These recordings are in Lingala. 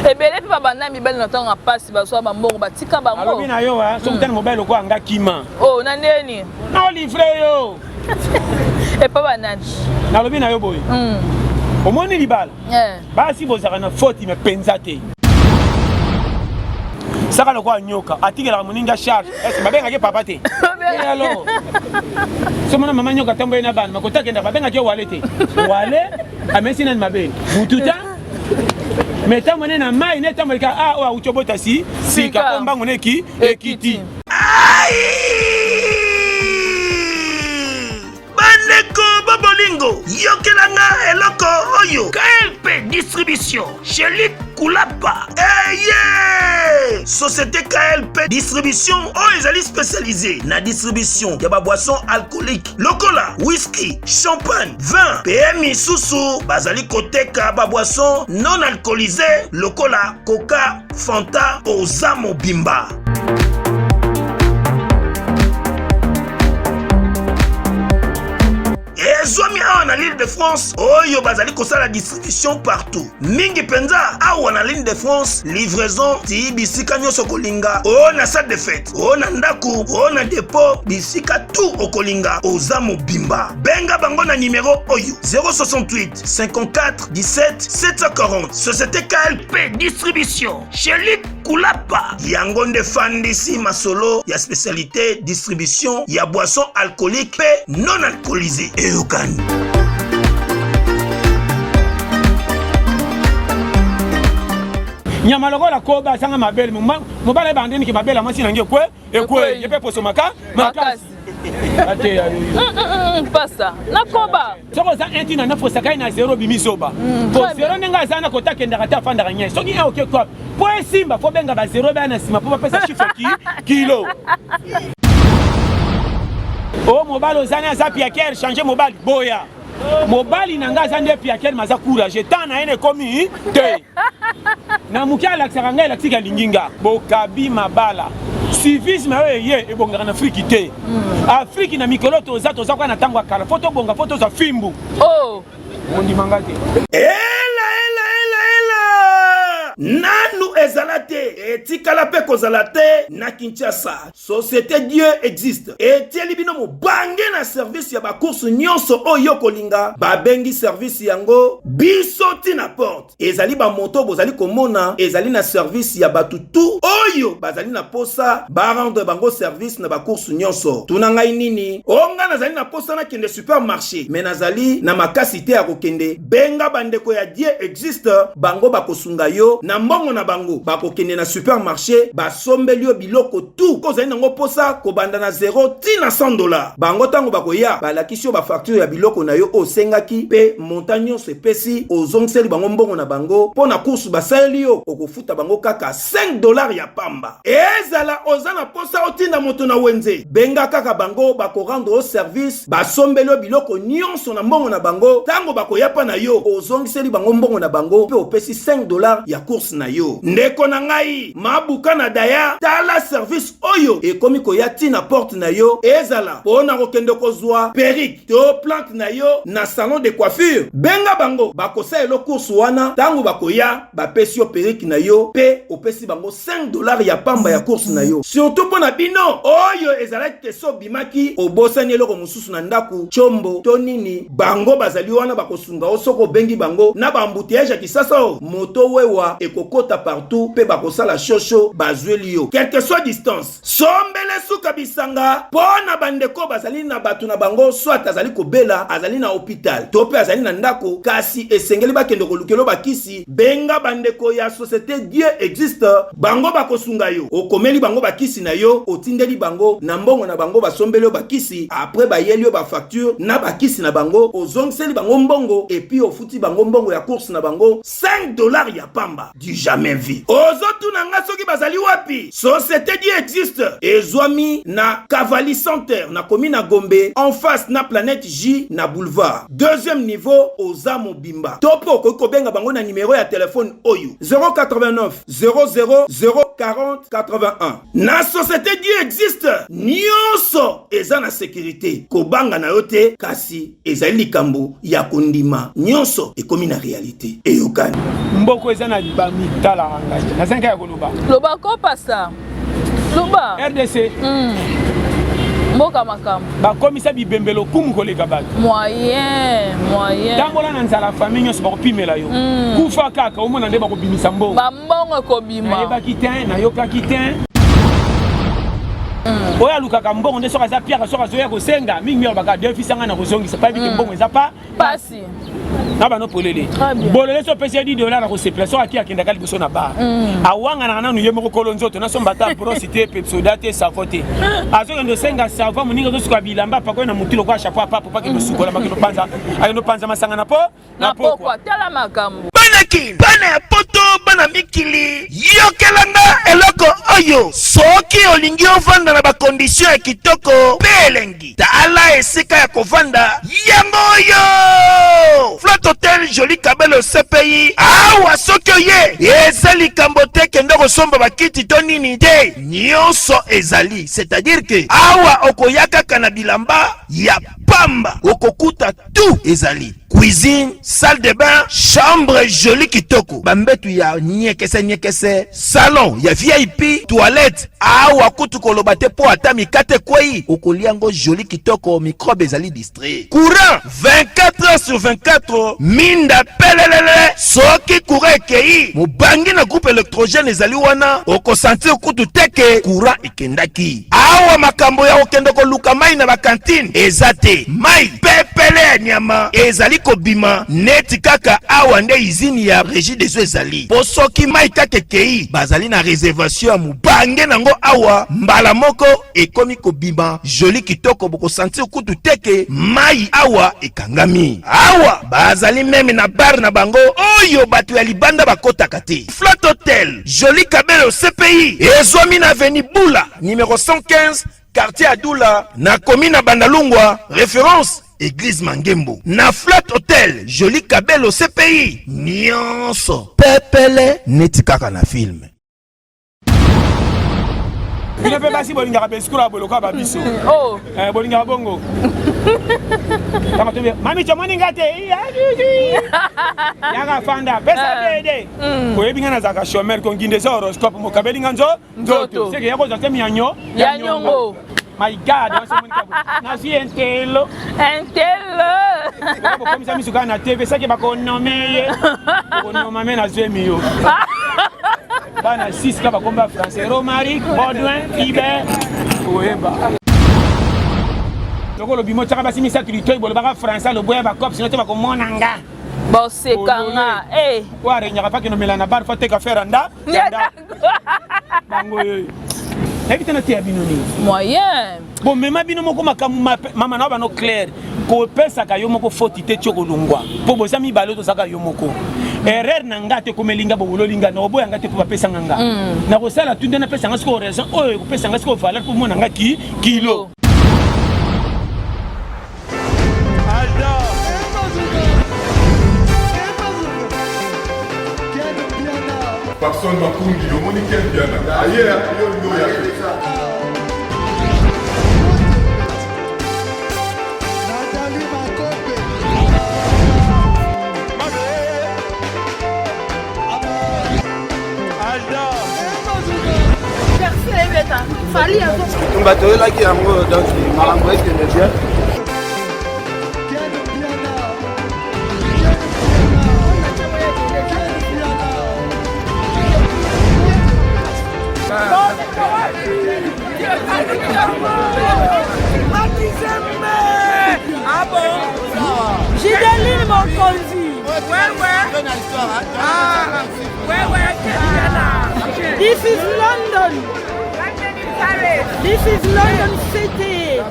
Ebele mpe babanda mibali na ntango ya mpasi, bazwa bambongo, batika bango. Alobi na yo, soki otani mobali lokola nga, kima. Oh, na ndeni? Na olivre yo. Epa banani? Nalobi na yo boye, omoni libala, basi bozalaka na faute me mpenza te. Saka lokola nyoka atikelaka moninga charge, ese babengaki papa te. Alors somona mama nyoka ntango ye na bana makota akenda, babengaki ye wale te. Wale amesi nani mabe butu ta me ntango ne na mai ne ntango elika a oyo awuti obota si sika po mbango ne eki ekiti. Bandeko bobolingo, yokela nga eloko oyo. KLP Distribution Shelik Kulapa eye. Société KLP Distribution oyo ezali spécialisé na distribution ya baboisson alcoolique lokola whisky, champagne, vin mpe misusu. Bazali koteka baboisson non alcoolisé lokola coca, fanta. Oza mobimba. Ezwami awa na l'Île de France oyo bazali kosala distribution partout, mingi mpenza awa na l'Île de France. Livraison ti bisika nyonso kolinga, oyo na salle de fête, oyo na ndako, oyo na dépôt, bisika tout okolinga. Oza mobimba, benga bango na nimero oyo: 068 54 17 740. Société KLP Distribution Shelik Kulapa, yango nde fandisi masolo ya spécialité distribution ya boisson alcoolique mpe non alcoolisé. Eyokani. Nyama lokola koba azanga mabele, mobali ayeba ndenge mabele ya mwasi nange ekwe ekwe ye mpe poso maka makasi ateya yo. Pasa nakoba. Soki oza 1 tina 9, osaka ye na 0, obimi zoba. Po 0 ndenge aza na kota, akendaka te, afandaka nye. Soki 1 oke kwapi po esimba, fo benga ba 0 baya na nsima mpo bapesa chiffre ki kilo. O mobali ozani aza piaker, change mobali. Boya mobali na nga aza nde piaker, ma aza courage temps na ye na ekomi te na moke alakisaka ngai, elakisiki alingi nga. Bokabi mabala, civisme oyo eye ebongaka na Afriki te. Afriki na mikolo toza kaka na ntango ya kala. Fo tobonga, fo tozwa fimbu. Oh. Ondimanga te. Ela ela ela ela, nanu ezala te, etikala mpe kozala te na Kinshasa. Société Dieu Existe etieli bino mobange na service ya bacourse nyonso oyo kolinga. Babengi service yango biso ntina porte. Ezali bamoto bozali komona, ezali na service ya bato tu oyo bazali na posa barendre bango service na bacourse nyonso. Tuna ngai nini? O ngai nazali na posa nakende supermarché me nazali na makasi te ya kokende. Benga bandeko ya Dieu Existe, bango bakosunga yo na mbongo na bango. Bakokende na supermarché, basombeli yo biloko tu ozali nango posa, kobanda na 0 ti na 100 $. Bango ntango bakoya, balakisi yo bafacture ya biloko na yo oyo osengaki mpe montant nyonso epesi. Ozongiseli bango mbongo na bango mpo na course basaleli yo, okofuta bango kaka 5 $ ya pamba. Ezala oza na posa otinda moto na wenze, benga kaka bango, bakorendre yo service, basombeli yo biloko nyonso na mbongo na bango. Ntango bakoya mpa na yo, ozongiseli bango mbongo na bango mpe opesi 5 $ ya course na yo. Ndeko na ngai mabuka na daya, tala service oyo ekomi koya ntina porte na yo. Ezala mpo na kokende kozwa perruque to plante na yo na salon de coiffure, benga bango, bakosalela course wana. Ntango bakoya, bapesi yo perruque na yo mpe opesi bango 5 $ ya pamba ya course na yo. Surtout mpo na bino oyo ezalaki ke so obimaki, obosani eloko mosusu na ndako, tshombo to nini, bango bazali wana, bakosunga yo soki obengi bango. Na baembouteillage ya Kisasa oyo, moto wewa ekokota partout mpe bakosala shosho, bazweli yo quelque soit distance. Sombele suka bisanga mpo na bandeko bazali na bato na bango, soit azali kobela, azali na hôpital to mpe azali na ndako, kasi esengeli bakende kolukelo bakisi. Benga bandeko ya Société Dieu Existe, bango bakosunga yo. Okomeli bango bakisi na yo, otindeli bango na mbongo na bango, basombeli yo bakisi. Après bayeli yo bafacture na bakisi na bango, ozongiseli bango mbongo et puis ofuti bango mbongo ya course na bango, 5 $ ya pamba, du jamais vu. Ozotuna nga soki bazali wapi? Société Dieu Existe ezwami na Cavali Center, na komi na Gombe, en face na Planète J, na boulevard, deuxième niveau. Oza mobimba. To mpe okoki kobenga bango na nimero ya telefone oyo: 089 00 0. 40 81. Na société Dieu existe, nyonso eza na sécurité. Kobanga na yo te, kasi ezali likambo ya kondima. Nyonso ekomi na réalité. Eyokani. Mboko eza na bamitalaka ngai nazangi kaka ya koloba. Loba ko pasta. Loba. RDC. Mboka makambo. Bakomisa bibembe lokumu koleka bato. Moyen, moyen. Tambola na nzala famille nyonso bakopimela yo. Kufa kaka omona nde bakobimisa mbongo. Ba mbongo ekobima. Nayebaki te, nayokaki te. Oyo alukaka mbongo nde soki aza piaka soki azoya kosenga mingi mingi alobaka defisa ngai na kozongisa pa yebike mbongo eza pa pasi na bano polele bolole so opesi ye 10 dollar akosepela soki aki akendaka liboso na bar awanganaka nanu ye moko kolo nzoto nasomba ata brosse te pepsoda te savon te azokende osenga savon moninga azosuka bilamba apakoye na motu lokola chapeau apapo po akende osukola bakende opanza akende opanza masanga na po na pokwa tala makambo. Bana kin, bana ya poto, bana mikili, yokela nga eloko oyo. Soki olingi ovanda na ba conditions ya kitoko pe elengi, tala esika ya kovanda yango oyo. Flat Hotel Jolie Kabelo CPI. Awa soki oye, eza likambo te kende kosomba bakiti to nini te, nyonso ezali. C'est-à-dire que awa okoya kaka na bilamba ya pamba, okokuta tout ezali. Cuisine, salle de bain, chambre jolie kitoko, bambetu ya nyekese nyekese, salon ya VIP, toilette. Awa kutu koloba te po ata mikate ekwei okolia ngo jolie kitoko, microbe ezali distrait. Courant 24 heures sur 24, minda pelelele. Soki courant ekei, mobangi na groupe électrogène ezali wana, okosentir kutu te ke courant ekendaki. Awa makambo ya kokende koluka mai na ba cantine eza te. Mai pepele ya nyama ezali kobima neti kaka awa nde izini ya Regie des eaux ezali. Po soki mai kaka ekei, bazali na reservation ya mobange nango awa mbala moko ekomi kobima joli kitoko, bokosentir kutu te ke mai awa ekangami. Awa bazali meme na bar na bango oyo bato ya libanda bakotaka te. Flat Hotel Jolie Kabelo CPI ezwami na avenue Bula numero 115 quartier Adula na commune ya Bandalungwa, référence Église Mangembo. Na Flat Hotel Jolie Kabelo CPI nyonso pepele neti kaka na film. Bino mpe basi bolingaka besikolo ya boloka ba biso. Oh. Bolingaka bongo. Kama tobi, mami tomoni nga te. Yaka fanda, pesa bede. Oyebi nga nazalaka chômeur ko nginde eza horoscope mokabeli nga nzo nzoto. Seke yako zwa te mianyo ya nyongo. My God, nazwi entelo. Entelo. Bokomisa misu kaka na TV, seke bakonome ye. Bokonoma me nazwi miyo. Bana 6 ka bakomba français. Romaric, Baudouin, Hubert, oyeba. Lokolo bimo tiaka basi misato litoi bolobaka français loboya ba cop sino te bakomona nga. Boseka nga. Eh. Oyo arenyaka pa kino mela na bar fa teka fer anda. Bango yoyo. Nayebi te nateya bino nini. Moyen. Bomema bino moko makambo mama na bano clair kopesaka yo moko foti te ti okolongwa mpo boza mibale tozalaka yo moko. Erreur na nga te ekomeli nga bowololi nga nakoboya nga te mpo bapesanga nga nakosala tu nde napesa nga sikoyo raison oyo ekopesa nga sikoyo valeur mpo mona nga ki kilo. Papson Makungi, omoni Ken Mpiana aye yo olingi oya te. Bitumba toyelaki yango donc makambo ekende bien. Gideline Mokonzi. This is London. This is London City.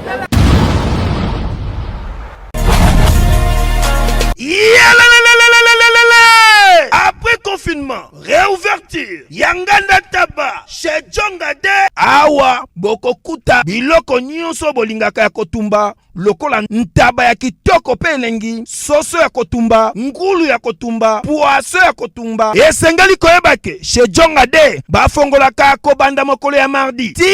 Après confinement, réouverture, Yanganda Taba, chez Djonga de. Awa bokokuta biloko nyonso bolingaka ya kotumba lokola ntaba ya kitoko mpe elengi, soso ya kotumba, ngulu ya kotumba, poisson ya kotumba. Esengeli koyeba ke chez Djonga de bafongolaka kobanda mokolo ya mardi ti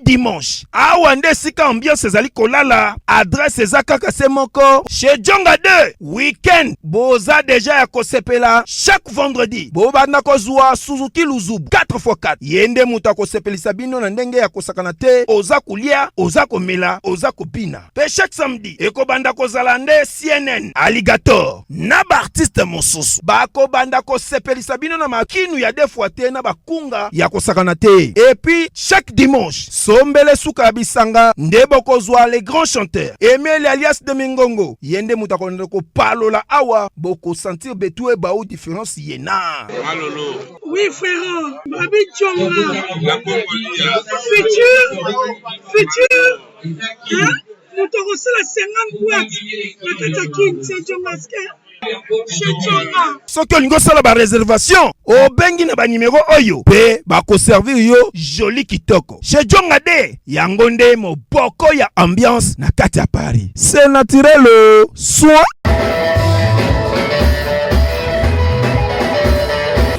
dimanche. Awa nde esika ambiance ezali kolala, adresse eza kaka se moko chez Djonga de week-end boza deja ya kosepela chaque vendredi bobanda kozwa Suzuki Luzubu 4x4 ye nde moto akosepelisa bino na ndenge ya kosakana te oza kolia oza komela oza kobina pe chaque samedi ekobanda kozala nde CNN Alligator na baartiste mosusu bakobanda kosepelisa bino na makinu ya deux fois te na bakunga ya kosakana te et puis chaque dimanche sombele suka ya bisanga nde bokozwa les grands chanteurs Emile alias de Mingongo ye nde moto akolanda kopalola awa bokosentir betu ebau différence ye na Malolo. Oui frère, Babi Djonga. La Congolia. Futur, futur, hein? Moto akosala 50 boîte na kati ya kin c'est Djonga chez Djonga. Soki olingi osala ba reservation obengi na ba numero oyo pe bakoservir yo joli kitoko chez Djonga de yango nde moboko ya ambiance na kati ya Paris c'est naturel soin.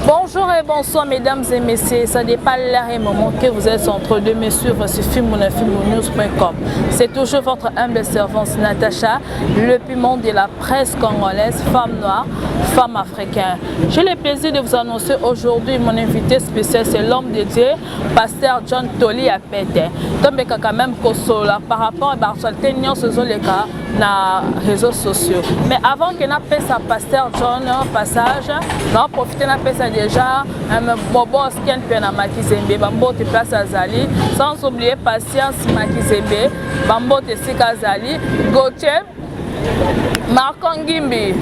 Bonjour et bonsoir mesdames et messieurs, ça dépend l'heure et moment que vous êtes entre deux me suivre sur filmonaFilmonews.com. C'est toujours votre humble servante Natacha, le piment de la presse congolaise, femme noire, femme africaine. J'ai le plaisir de vous annoncer aujourd'hui mon invité spécial, c'est l'homme de Dieu, pasteur John Toli Apete. Tombeka quand même kosola par rapport à l'actualité nyonso ezoleka na réseaux sociaux. Mais avant que napesa pasteur John passage, na profiter napesa déjà mon boss Ken Pena Makizembe, bambote place azali, sans oublier Patience Makizembe, bambote sika azali, Gauthier Marco Ngimbi,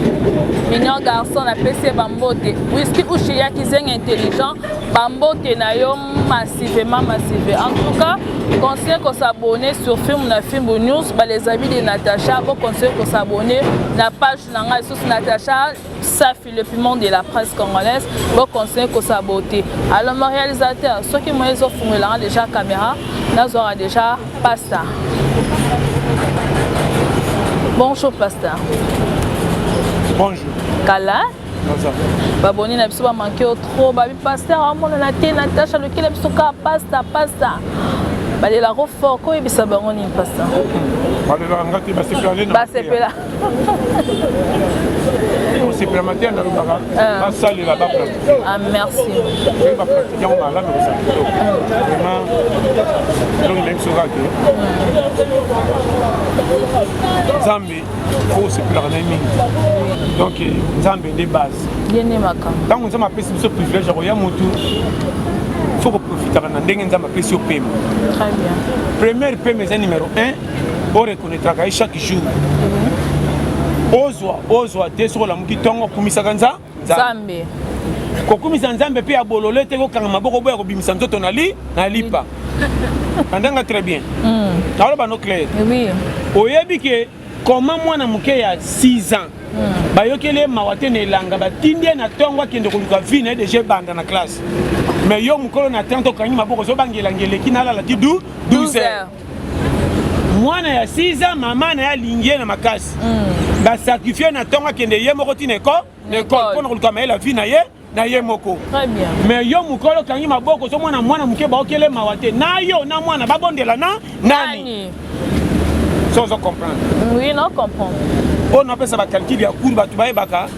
mignon garçon napesi ye bambote, Whisky Ushiya Kizeng intelligent, bambote na yo massivement massive. En tout cas, conseille ko s'abonner sur Film na Fimbu News, ba les amis de Natacha, bo conseille ko s'abonner na page na ngai sous Natacha Safi le piment de la presse congolaise, bo conseille ko s'abonner. Alors mon réalisateur, ceux qui m'ont fungela déjà caméra, nazwaka déjà pasteur. Bonjour pasteur. Bonjour. Kala. Baboni na biso ba manquer yo trop, babi pasteur amonana te Natacha lokela biso ka pasta pasta. Balelako fort, koyebisa bango nini pasteur? Balelaka nga te, basepela nde na basepela. Kosepela mateya nalobaka basalela bapratique. Ah merci. Soki bapratique yango malamu ekozala kitoko. Vraiment elongi na biso kaka ke Nzambe fo kosepelaka na ye mingi. Donc Nzambe nde base. Ye nde makambo. Ntango Nzambe apesi biso privilège ya koya motu fo koprofitaka na ndenge Nzambe apesi yo pema. Très bien. Première pema eza numéro 1 oreconnaîtraka ye chaque jour. Ozwa ozwa te soki olamuki ntongo okumisaka Nzambe. Kokumisa Nzambe mpe ya bolole te kokanga maboko boya kobimisa nzoto na li na lipa. Andanga très bien. Naloba no clair. Oui. Oyebi ke comment mwana moke ya 6 ans bayokeli ye mawa te na elanga batindi ye na ntongo akende koluka vie na ye deja ebanda na classe. Mais yo mokolo na 30 okangi maboko ozobanga elanga eleki nalala ti 12 heures. Mwana ya 6 ans mama na ye alingi ye na makasi. Basacrifie na ntongo akende ye moko ti na école na école mpona koluka mayele ya vie na ye na ye moko. Très bien. Mais yo mokolo okangi maboko ozomona mwana moke baokele mawa te na yo na mwana babondela na nani? So ozo comprendre? Oui, non comprendre. Oyo napesa ba calcul ya cour bato bayebaka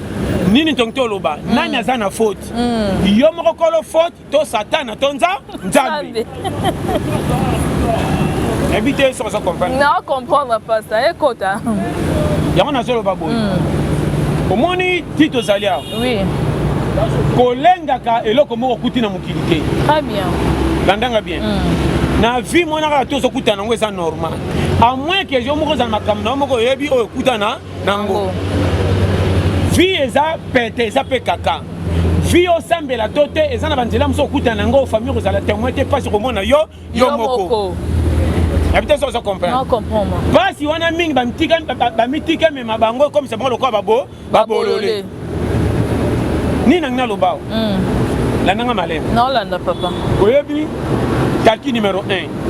nini tongi toloba nani aza na faute yo moko kolo faute to satana to nzambe. Nayebi te soki ozo comprendre. Non comprendre pasteur ekota. Yango nazoloba boye. Omoni ti tozali awa. Oui. Kolengaka eloko moko okuti na mokili te. Très bien. Landanga bien. Na vie mwana kaka tozokutana nango eza normal. À moins que yo moko ozala makambo na yo moko oyebi oyo okutana nango. Vie eza pete eza pe kaka. Vie osambela to te eza na banzela mosusu okutana nango famille kozala témoin te mpasi komona yo yo moko. Nayebi te soki ozo comprendre. Non comprendre. Mpasi wana mingi bamitika mema bango ekomisa bango lokola babolole. Nini nangi naloba awa? Landanga maleme. Naolanda papa. Oyebi Calcul numéro 1.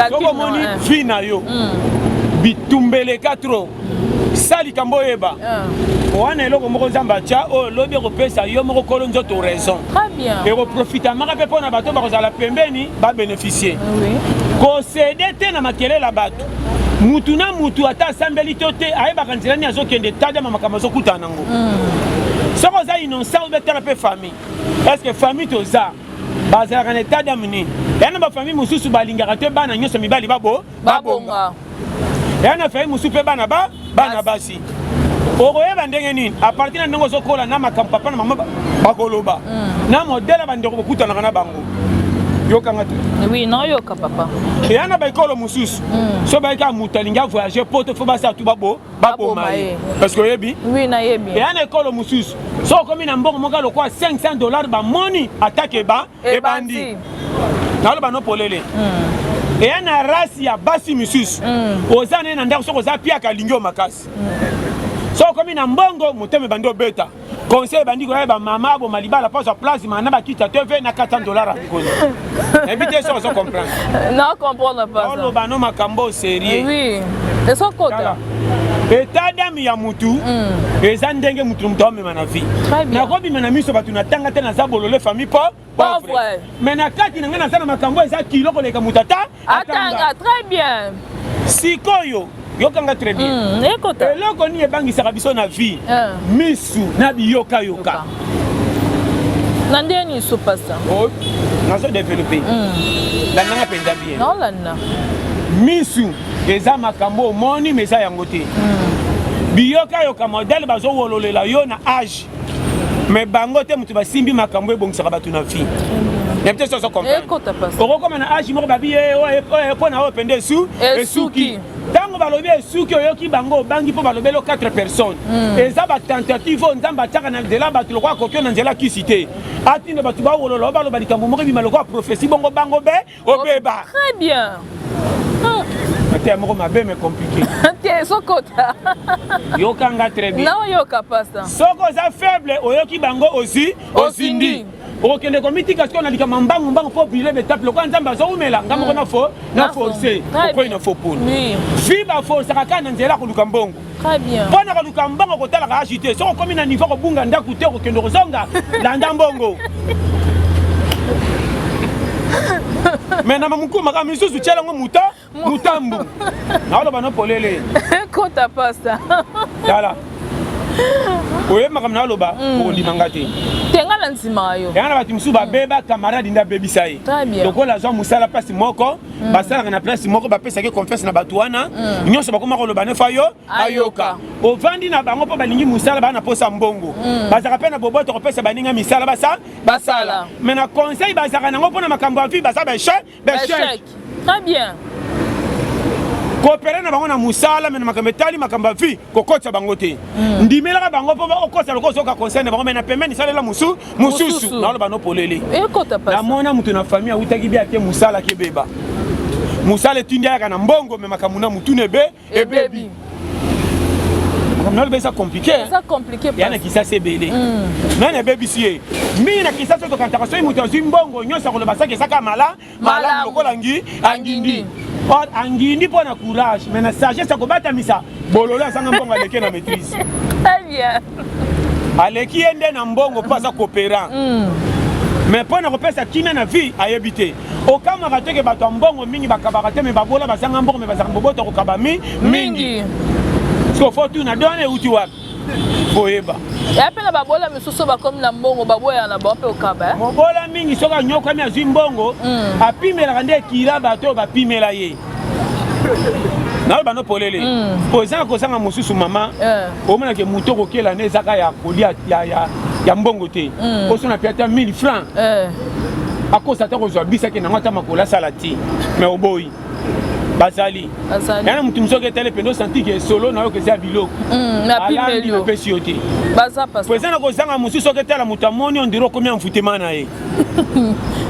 Soki omoni vie na yo hmm. bitumbeleka trop sa likambo oyeba ah. wana eloko moko nzambe atya oyo lobi ekopesa yo moko kolo nzoto raison ekoprofitamaka mpe mpo na bato bakozala pembeni babénéficie kosede te na makelele ya bato mutu na mutu ata asambeli to te ayebaka nzela nini azokende tadama makambo azokutana nango hmm. soki oza innocent obetala mpe famille est ce que famille toza bazalaka na état d'âme nini eya na bafamille mosusu balingaka te bana nyonso mibali babo babonga eya na famille mosusu mpe bana ba bana basi okoyeba ndenge nini a partir na ndenge ozokola na makambo papa na mama bakoloba mm. na modele ya bandeko bokutanaka na bango yokanga te oui nayoka papa eya na baekolo mosusu mm. so bayeka moto alingi avoyage poto fo basala tu babo baboma ye parce que oyebi oui nayebi eya na ekolo mosusu so okomi na mbongo moko lokola 500 dollars bamoni atake eba ebandi naloba no polele mm. eya na race ya basi misusu mm. oza naye na ndako soki oza piaka alingi yo makasi mm. soki okomi na mbongo motema ebandi obeta conseil ebandi koya bamama aboma libala mpo azwa place mana bakita tv na 400 dollar ya mikolo nayebi te soki ozo comprendre na comprendre pas oloba no makambo sérieux oui ezokota état d'âme ya mutu mm. eza ndenge mutu mutu amema na vie nakobima na miso bato natanga te naza bolole famille po pauvre mais na kati na ngai naza na makambo eza kilo koleka moto ata atanga très bien sikoyo yokanga très bien mm, eloko nini ebangisaka biso na vie eh. misu na biyokayoka na ndenge nini so pasta oh, nazo developpe mm. landanga mpenza bien naolanda misu eza makambo omoni ma eza yango te mm. biyokayoka modele bazowololela yo na age mais bango te moto basimbi makambo ebongisaka bato na vie nayebi te soso comprendre okokoma na age moko babi ye mpo na oyo mpenza esu esuki ntango balobi esuki oyoki bango obangi mpo balobeli 4 personnes hmm. eza batentative oyo nzambe atiaka na nzela bato lokola kokio na nzela kisi te atinda bato bawolola baloba likambo moko ebima lokola prophetie bongo bango be obeba très bien mateya moko mabe mais compliqué te ezokota yoka nga très bien naoyoka pasta soki oza faible oyoki bango ozwi ozindi okende komitika sikoyo na likambo mbangu mbangu mpo brile betape lokola nzambe azowumela nga moko na fo na force okwei na fo pona vi baforsaka kaka na nzela koluka mbongo mpo na koluka mbongo kotalaka age te soki okomi na niveau kobunga ndako te okokende kozonga landa mbongo me na mamuku makambo misusu tyela yango muta mutambu naoloba no polele kota pasta tala oyebi makambo naoloba mm. okondima nga te te nga na ndimaka yo yanga na bato mosusu babeba camarade nde abebisa ye lokola azwa mosala mpasi moko mm. basalaka na place moko bapesaki confiance na bato wana mm. nyonso bakoma koloba nefa yo ayoka ovandi na bango mpo balingi mosala baa na mposa mbongo mm. bazalaka mpe na boboto kopesa baninga misala basa basala mais na conseil bazalaka nango mpo na makambo ya vie baza baechec baechec très bien koopere na bango na mosala me na makambo etali makambo ya vie kokotisa bango te mm. ndimelaka bango mpo okosa lokola ozoka conseil na bango me na pembeni salela mosusu mosusu naoloba no polele namona moto na famille awutaki bia te mosala akebeba mosala etindi ayaka na mbongo me makambo na motuna ebe ebebi makambo naloba eza compliqué ya na kisasa ebele mm. nani ebebisi ye mingi na kisasa tokantaka soki moto azwi mbongo nyonso akoloba saki ezaka mala malamu lokola ngi angindi or angindi mpo na courage mais na sagesse akobatamisa bololo azanga mbongo aleki na maîtrise aleki ye nde na mbongo mpo aza coopérant mm. mais mpo na kopesa kimia na vie ayebi te okamwaka te ke bato ya mbongo mingi bakabaka te me babola bazanga mbongo me bazalaka boboto kokaba mi mingi siko fo tuna dona euti wapi boyeba ya mpe na babola misusu bakomi na mbongo baboyaka na bango mpe okaba eh? mobola mingi soki anyokwami azwi mbongo mm. apimelaka nde ekila bato oyo bapimela ye naloba no polele mm. po eza kozanga mosusu mama eh. omonake moto okokela ne ezaka ya kolia ya, ya, ya mbongo te mm. osona mpe ata 1000 francs eh. akosa ata kozwa bisaki nango ata makolo asala ti mais oboyi bazali yana moto mosusu oketali mpenza osanti ke solo na yo eza ya biloko mm, alambi napesi yo te po eza na kozanga mosusu oketala moto amoni ondire okomi envoutema na ye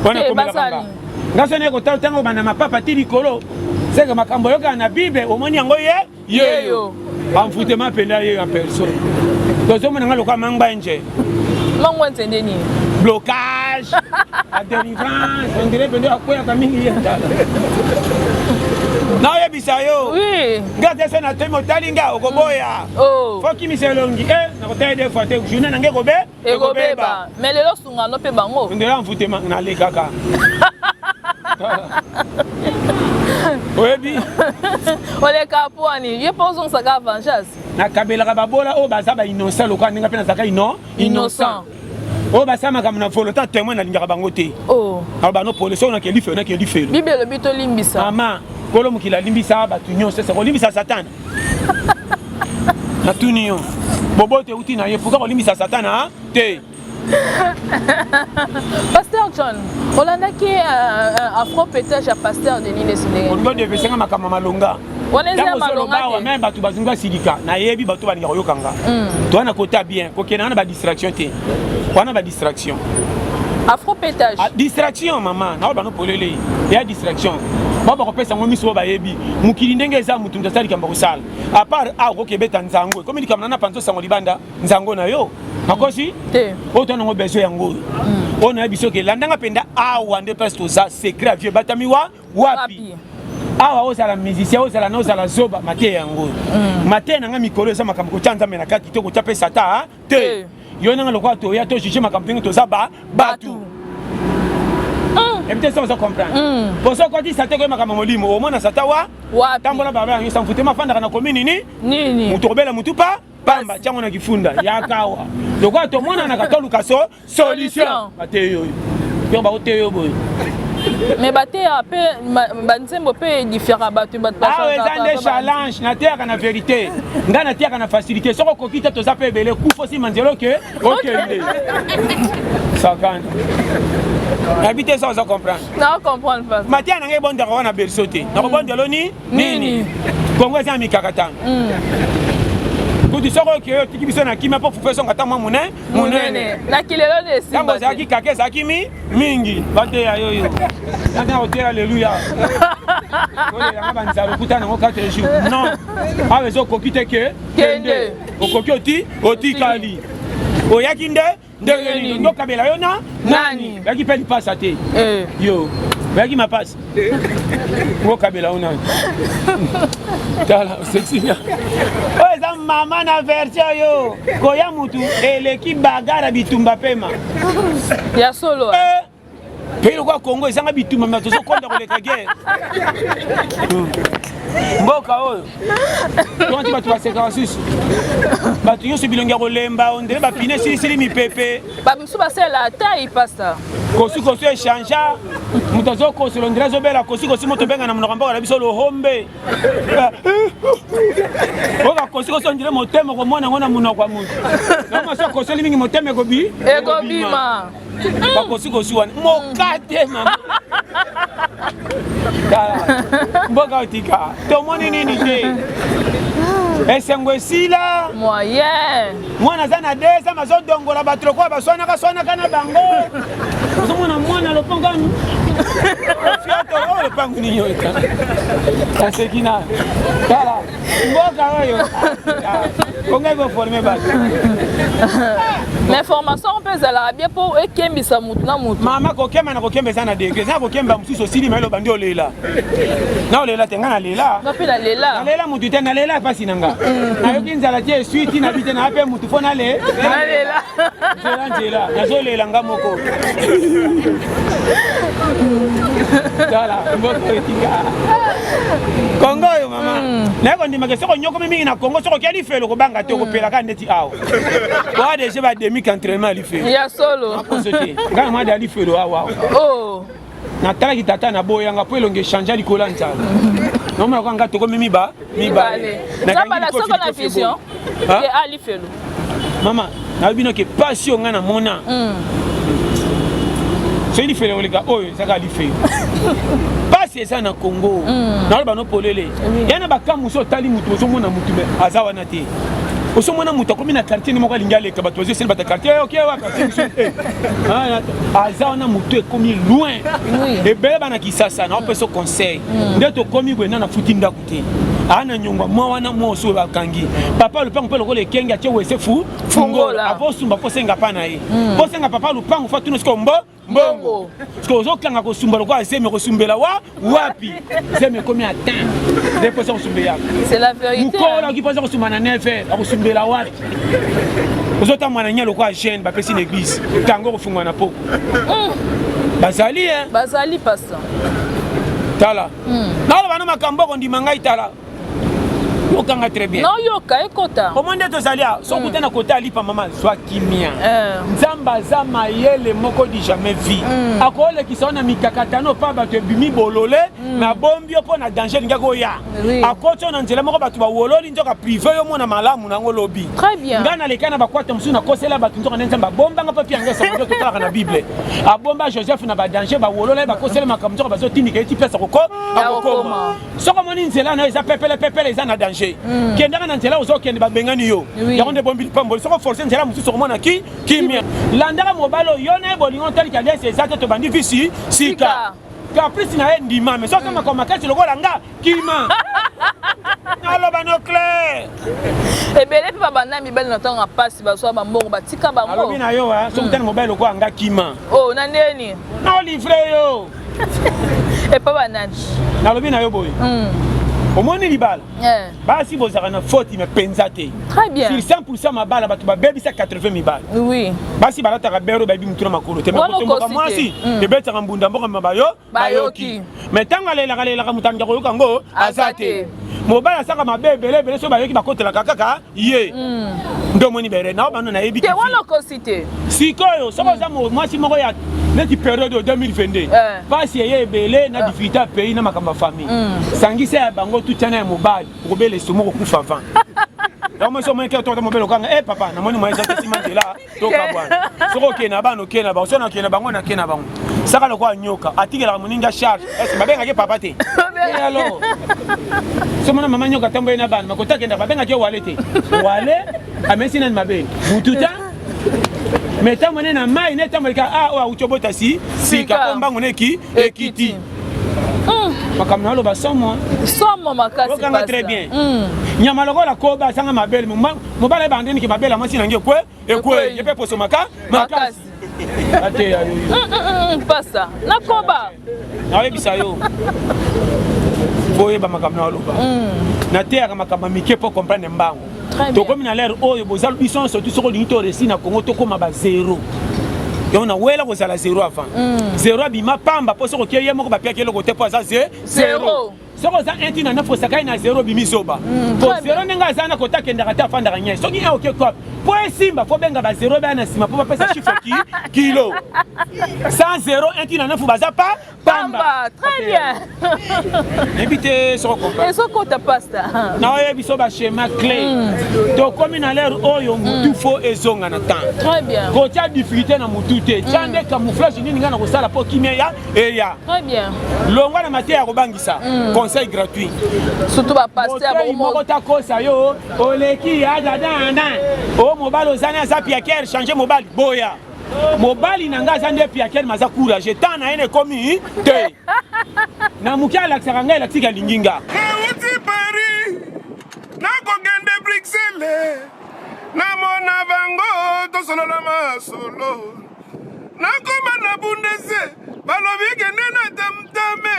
wana ekomelaka nga nga so naye kotala ntango obanda mapapa ti likolo seke makambo oyokaka na bible omoni yango ye yeyo envoutema mpenza yeyo en personne tozomona nga lokola mangba nje mangwa nze nde nini Blocage, la délivrance, on dirait pende akweyaka mingi ye ndala. Naoyebisa yo. Oui. Nga te so na temi otali nga okoboya. Oh. Faut kimisa elongi. Eh, nakotali deux fois te journée na nge kobe. Ekobeba. Mais lelo sunga no pe bango. Ndela mvutema nalekaka. Oyebi? Oleka pwani, ye mpo ozongisaka vengeance. Nakabelaka babola oyo baza ba innocent lokola ndenge mpe nazalaka ino innocent. Oyo basala makambo na volonté ya témoin nalingaka bango te. Oh. Aloba no pole soki nake lifelo nake lifelo. Bible elobi tolimbisa. Mama, kolo mokili alimbisa bato nyonso, ese kolimbisa Satana. Natuni yo. Boboto euti na ye, pourquoi kolimbisa Satana te? Pasteur John, olandaki afro pétage ya Pasteur Denis Lessie ndenge. Olingi odevese nga makambo malonga. Wana eza malonga te. Même bato bazongi basilika, nayebi bato balinga koyoka nga. Toza na kota bien, kokende wana ba distraction te. Wana ba distraction. Afro pétage. Ah, distraction mama, na bano polele. Ya distraction. Ba bakopesa ngo miso bayebi. Mokili ndenge eza mutu mutu asali likambo kosala. À part a okokebeta nzango, ekomi likambo na panzo sango libanda. Nzango na yo nakosi te oyo to nango besoin yango oyo mm. oyo nayebi soki elandanga mpenza awa nde place toza secret ya vieux batami wa wapi awa ozala musicien ozala na ozala zoba mateya yango oyo mm. mateya na nga mikolo eza makambo kotya nzambe na kati te kotya mpe sata te yo nanga lokola toya to juge makambo ndenge toza ba bato ebi te soki ozo comprendre mpo soki okoti sata ekoye makambo molimo omona sata wa tambola balabala yango esanfutema afandaka na komi nini moto kobela motu pa pamba tiango na kifunda yakawa lokola tomonanaka toluka so solution bateyi oyo yo bakoteyi yo boye mais bateya mpe banzembo mpe edifiaka bato awa eza nde challenge nateyaka na verité ngai nateyaka na facilité soki okoki te toza mpe ebele kufa osima nzela oke okende sakana nayebi te soki oza comprendre mateya na ngai ebondaka wana berceau te nakobondela oni nini kongo eza na mikakatano mm. kutu soki okei otiki biso na kimia mpo fufu ezonga ata mwa monene monene na kilelo nde esimba ntango ozalaki kaka ezalaki mi mingi bateya yoyo ntina koteya aleluya olelanga banzala okuta nango 4 jours non awa eza okoki te ke kende okoki oti otikali oyaki nde ndenge nini ndokabela yo na nani oyaki mpe lipasa te eh. yo oyaki mapasa okabela yo nani tala osekisi oyo eza mama na version yo koya mutu eleki bagara bitumba pema ya solo eh. Pays lokola Congo ezanga bitumba mais tozokonda koleka guerre. Mboka oyo tonti bato basekaka susu bato nyonso bilongi ya kolemba ondele bapine esilisili mipepe bamisusu basalela tai pasta kosikosi echangea moto azokosela ondele azobela kosikosi moto obenga na monoko ya mboka na biso lohombe oyo bakosikosi ondire motema okomona yango na monoko ya moto yango so akosoli mingi motema ekobi ekobima bakosikosi wana mokate mama mboka otika tomoni nini te esengo esila moyen mwana aza na desa mazodongola bato lokola baswanaka swanaka na bango ozomona mwana lopango anu fiato oyo lopango nini oyo naseki na tala mboka oyo kongo ekoforme bato mais formation mpe ezalaka bien mpo ekembisa motu na motu mama kokemba na kokemba eza na degre eza na kokemba mosusu osili ma eloba nde olela na olela te nga nalela mpe nalela nalela motu te nalela mpasi na nga mm. nayoki nzala te eswi ti na bi te naa mpe motu mpo nale nalela nzela nzela nazolela nga moko tala mboka etika kongo oyo mama mm. naye kondimaka soki onyokomi mingi na kongo soki okei lifelo kobanga te okopelaka ndeti awa oa deja bademi qu'entraînement ya lifelo ya solo aposo te ngai na mwa da lifelo awa oh. natalaki tata naboyanga mpo elongi echange likolo ya nzala nomona kwa nga tokomi miba mibale na vision alifelo mama nayebi bino ke pasi oyo ngai namona mm. soki lifelo koleka oyo ezaka lifelo pasi eza na congo mm. naloba no polele ya na bakambu so otali motu ozomona motu me aza wana te ozomona moto akomi na quartier moko alingi aleka bato bazoseli bato ya quartier oke wa quartier mosusu eh. ah, aza wana motu ekomi loin ebele bana kisasa naopesa conseil mm. nde tokomi boye na nafuti ndako te. Aa na nyongwa mwa wana mwa oso bakangi. Papa lupango mpe lokola ekenge atie wese fu fungola. Apo sumba mpo senga pa na ye. Mpo senga papa lupango fa tuna siko mbo mbongo. Siko ozokanga kosumba lokola zemi okosumbela wa wapi? Zemi ekomi atteint. Nde mposa kosumbela. C'est la vérité. Mokolo oki mposa kosumba na 9 heures akosumbela wapi? Ozotambola na nye lokola jeune bapesi na église. Tango kofungwa na poko. Bazali hein? Bazali pasteur. Tala. Naloba na makambo okondima ngai tala. Yokanga très bien. Naoyoka ekota. Omoni nde tozali awa soki okuta na kota alipa mama zwa kimia. Nzambe aza mayele moko du jamais vu. Akolekisa yo na mikakatano mpa bato ebimi bolole na abombi yo mpo na danger elingaki oya. Akoti yo na nzela moko bato bawololi nzoka prive yo mona malamu nango lobi. Ngai naleka na bakwata mosusu nakosela bato nzoka nde Nzambe abombanga mpo pia ngai sango nde totalaka na Bible. Abomba Joseph na badanger bawolola ye bakosela makambo nzoka bazotindika ye ti place akokoma. Soki omoni nzela na yo eza pepele pepele eza na danger, kendaka na nzela ozokende babengani yo. Yango nde bombi lipamboli. Soki oforce nzela mosusu okomona ki kimia. Landaka mobali oyo yo na ye bolingo otaliki alliance eza te tobandi visi sika. Caprice na ye ndima mais soki makambo makasi lokola nga kima. Naloba no clair. Ebele mpe babanda mibali na ntango ya mpasi bazwa bambongo batika bango. Alobi na yo soki otali mobali lokola nga kima. Oh na ndeni? Na livre yo. Epa banani? Nalobi na yo boye. Omoni libala. Basi bozalaka na faute mais penza te. Très bien. Sur 100% mabala bato babebisa 80 mibala. Oui. Basi balataka bero bayebi mutu na makolo te. Wana Kotomboka okosi te. mwasi ebetaka mbunda mboka ma bayo Bayoki. Mais ntango alelaka alelaka moto alinga koyoka yango aza te. Mobali asaka mabe ebele ebele soki bayoki bakotelaka kaka ye. Nde omoni bere na bano nayebi te wana okosi te. Sikoyo soki oza mwasi moko ya neti periode oyo 2022 pasi eye ebele na difficulté ya pays na makambo ya famille. Sangisa ya bango tutiana ya mobali okobela estomac okokufa avant. Donc moi soki omoni ke mobali okanga eh papa namoni moyen eza te nsima nzela tokabwana. Soki okende na bana okende na bango soki nakende na bango nakende na bango. Saka lokola nyoka atikelaka moninga charge ese babengaki papa te. Et alors soki mona mama nyoka atamboye na bana makota akenda babengaki ye wale te. Wale amesi nani mabe butu ta mais ntango ne na mai ne ntango eleka ah oyo awuti obota si sika mpo mbango ne eki ekiti. Makambo naloba somo. Somo makasi. Okanga très bien. Nyama lokola koba asanga mabele mobali ayeba ndeni ke mabele ya mwasi na nge ekwe ekwe ye mpe poso maka makasi. Ateya yo yo. Pasa nakoba. Nayebisa yo. Boyeba makambo naloba. Nateyaka makambo ya mike mpo comprendre mbango. Tokomi na l'heure oyo boza biso nyonso tu soki olingi to réussir na Congo tokóma ba zéro. Donc nawela kozala zéro avant. Zéro abima pamba mpo soki okie ye moko bapiaki eloko te mpo aza zéro. Soki oza 1 tina 9 osakani na 0 obimi zoba. Po 0 ndenge aza na kota akendaka te afandaka nye. Soki 1 oke cop po esimba fo benga ba 0 baya na nsima po bapesa chiffre ki kilo. Sans 0 1 tina 9 baza pa pamba. Très bien. Nayebi te soko comprendre. Ezokota pasta. Naoyebi biso ba schéma clé. Tokomi na l'heure oyo mutu fo ezonga na temps. Très bien. Kotia difficulté na mutu te. Tia nde camouflage nini nga na kosala po kimia ya eya. Très bien. Longwa na mateya ya kobangisa. Conseil gratuit. Surtout ba pasteur Motei moko takosa yo oleki ya dadana. O mobali ozani aza piaker changer mobali boya. Mobali na nga aza nde piaker mais aza courageux. Temps na ye na ekomi te. Na moke alakisaka ngai elakisiki alingi nga. Nauti Paris nakokende Bruxelles namona bango tosolola masolo nakoma na Bundese balobi kende na tamtame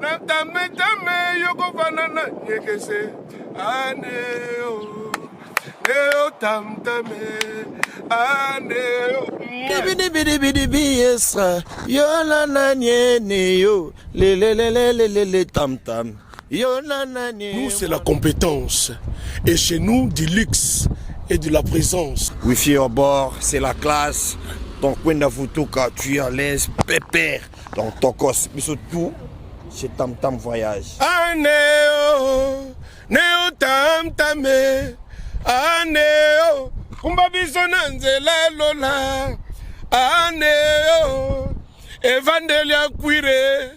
na tametame yokofana na nyekese aneo neo tamtame aneo Dibidibidibidibi esra yo na nani yo lelelelelele tam tam yo na nani. Nous c'est la compétence et chez nous du luxe et de la présence. Wifi au bord, c'est la classe. Donc Kwenda Futuka, tu es à l'aise, pépère. Donc Tokos, mais surtout chez Tam Tam Voyage. Aneo, neo tam tame, aneo, kumba biso na nzela lola. Aneo, evandeli ya kwire.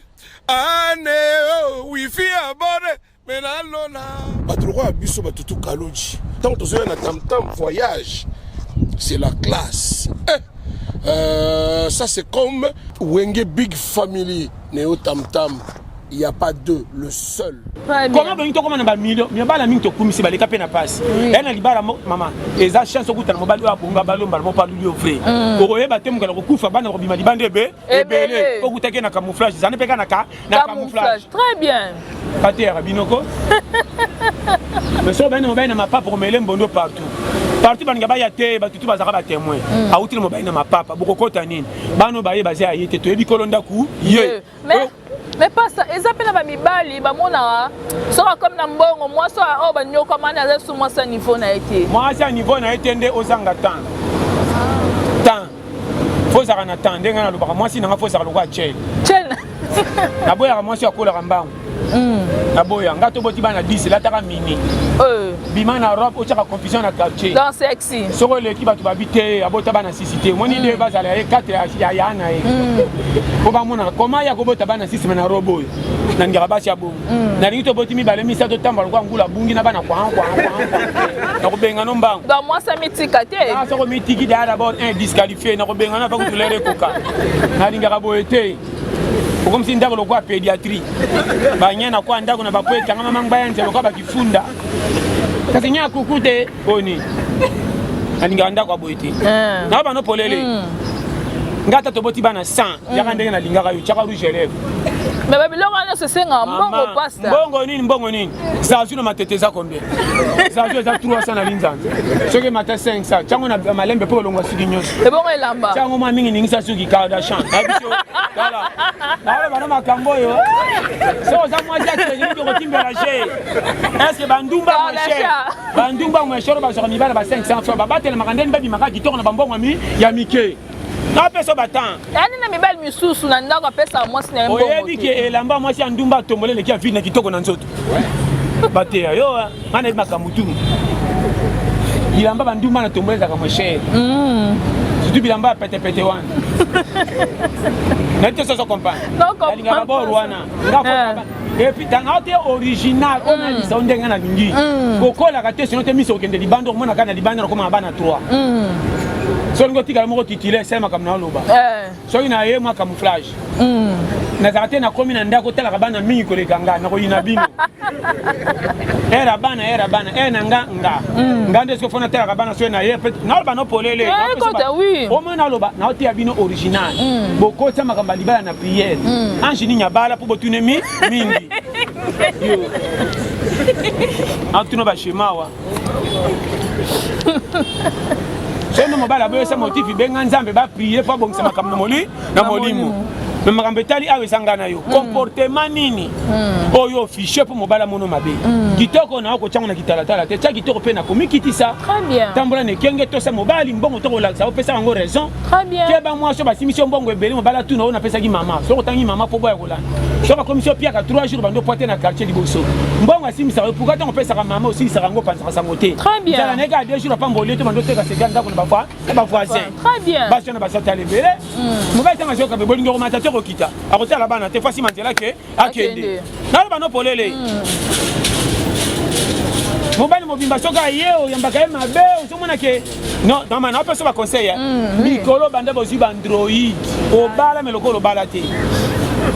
Aneo, wifi ya bord, mais na lola. Bato lokola biso bato tu Kalonji. Tant tozoya na Tam Tam Voyage, c'est la classe. Eh, ça c'est comme Wenge Big Family, Neo Tam Tam. Il y a pas deux, le seul. Comment bolingi tokoma na bamilio mibala mingi tokumisi baleka mpe na pasi ya na libala mama eza chance okutana mobali oyo abonga balombala mo paluli yo vrai mm. okoyeba te mokala kokufa bana bakobima libanda ebe ebele okutaki na camouflage ezali mpe kaka na camouflage très bien bateyaka bino ko mais soki obandi na mobali na mapapa okomele mbondo partout partout balinga baya te bato tu bazalaka batemoin mm. awuti na mobali na mapapa bokokota nini bana oyo baye baza ya ye te toyebi kolo ndako ye Mais mais pasta eza mpe na bamibali bamonaka soki akomi na mbongo mwasi oyo banyokwamani aza su mwasi ya niveau na ye te mwasi ya niveau na ye te nde ozanga temps temps fo ozalaka na temps ndenge nalobaka mwasi nanga fo ozalaka lokola chel naboyaka mwasi akolaka mbangu mm. naboya nga toboti bana 10 lataka mini euh. bima na robe otyaka confusion na quartier soki oleki bato babi te abota bana sisi te omoni de mm. bazala ye 4 ya ya na ye mpo mm. bamonaka koma ya kobota bana sisi me na robe oyo nalingaka basi ya bongo mm. nalingi toboti mibale misato tambola lokola ngula abungi na bana kwa kwa nakobengano mbango mwasi amitika te ah, soko mitiki daya d'abord un disqualifié nakobengana pa kutulere ekoka nalingaka boye te okomisi ndako lokola pédiatrie banya na kwa ndako na bapo etangama mangba ya nzela lokola bakifunda kasi nya kuku te oyo nini nalingaka ndako ya boye te eh. na bano polele hmm. nga ata toboti bana 100 hmm. yaka ndenge nalingaka yo tyaka rouge elève me babiloko wana nyonso esengaka mbongo pasta mbongo nini mbongo nini zazu na matete eza combien zazu eza 300 na linzanza soki emata 500 tiango na malembe mpo olongwa suki nyonso ebongo elamba tiango mwa mingi ningisa suki kardashian nabiso tala naoloba na makambo oyo soki oza mwasi ya tekniki okotimbela je estce bandumba moins cher bandumba moins cher bazwaka mibala ba 500 francs babatelamaka ndeni babimaka kitoko na bambongo ya mike napesa batemp yani na mibali misusu na ndako apesaka mwasi na ye mbongo oyebi ke elamba mwasi ya ndumba atombole eleki ya vide na kitoko na nzoto bateya yo nga nayebi makambo tu bilamba bandumba na tombole ezalaka moins cher mm. surtout bilamba ya petepete wana nayebi te soso comprendre nalingaka bor wana eh. epuis tanga te original oyo nalisa o ndenge nalingi mm. kokolaka te sino te miso okende libanda okomona kaka na libanda nakomaka bana 3 mm. soki olingi otikala moko titulaire sala makambo na oloba eh. soki na ye mwa camouflage mm. nazalaka te nakomi na ndako otalaka bana mingi koleka nga nakoyina bino era bana era bana e na nga nga mm. nga nde soki fo natalaka bana soki na ye naloba no polele eh, omoi naloba naoteya bino original mm. bokotia makambo ya libala na priere ange nini abala mpo botunemi mingi yo atuna bashema awa soki mobali aboyesa motifi benga nzambe baprie mpo abongisa makambo na moli na molimo me makambo etali awa eza ngai na yo mm. comportement nini mm. oyo ofishe mpo mobali amono mabe mm. kitoko na okotyango na kitalatala te tya kitoko mpe na komikitisa tambola na ekenge tosa mobali mbongo tokolakisa opesa yango raison keba mwasi oyo basimisi yo mbongo ebele mobali atuna oyo napesaki mama soki otangi mama mpo boya kolanda soki akomisi yo piaka 3 jours bando poite na quartier liboso mbongo asimbisaka yo pourquoi ntango opesaka mama osilisaka yango opanzaka sango te nzala na ye kaka 2 jours apamboli yo te bando oteka seka ndako na bavoisin basi wana basatala ebele hmm. mobali ntango azoyoka mpe bolingi okomata te kokita akotala bana te fasi manzela ke akende naloba no polele hmm. mobali mobimba soki aye oyambaka ye mabe ozomona ke non mama naopesa baconseil hmm, mikolo banda bozwi baandroid obala me lokola obala te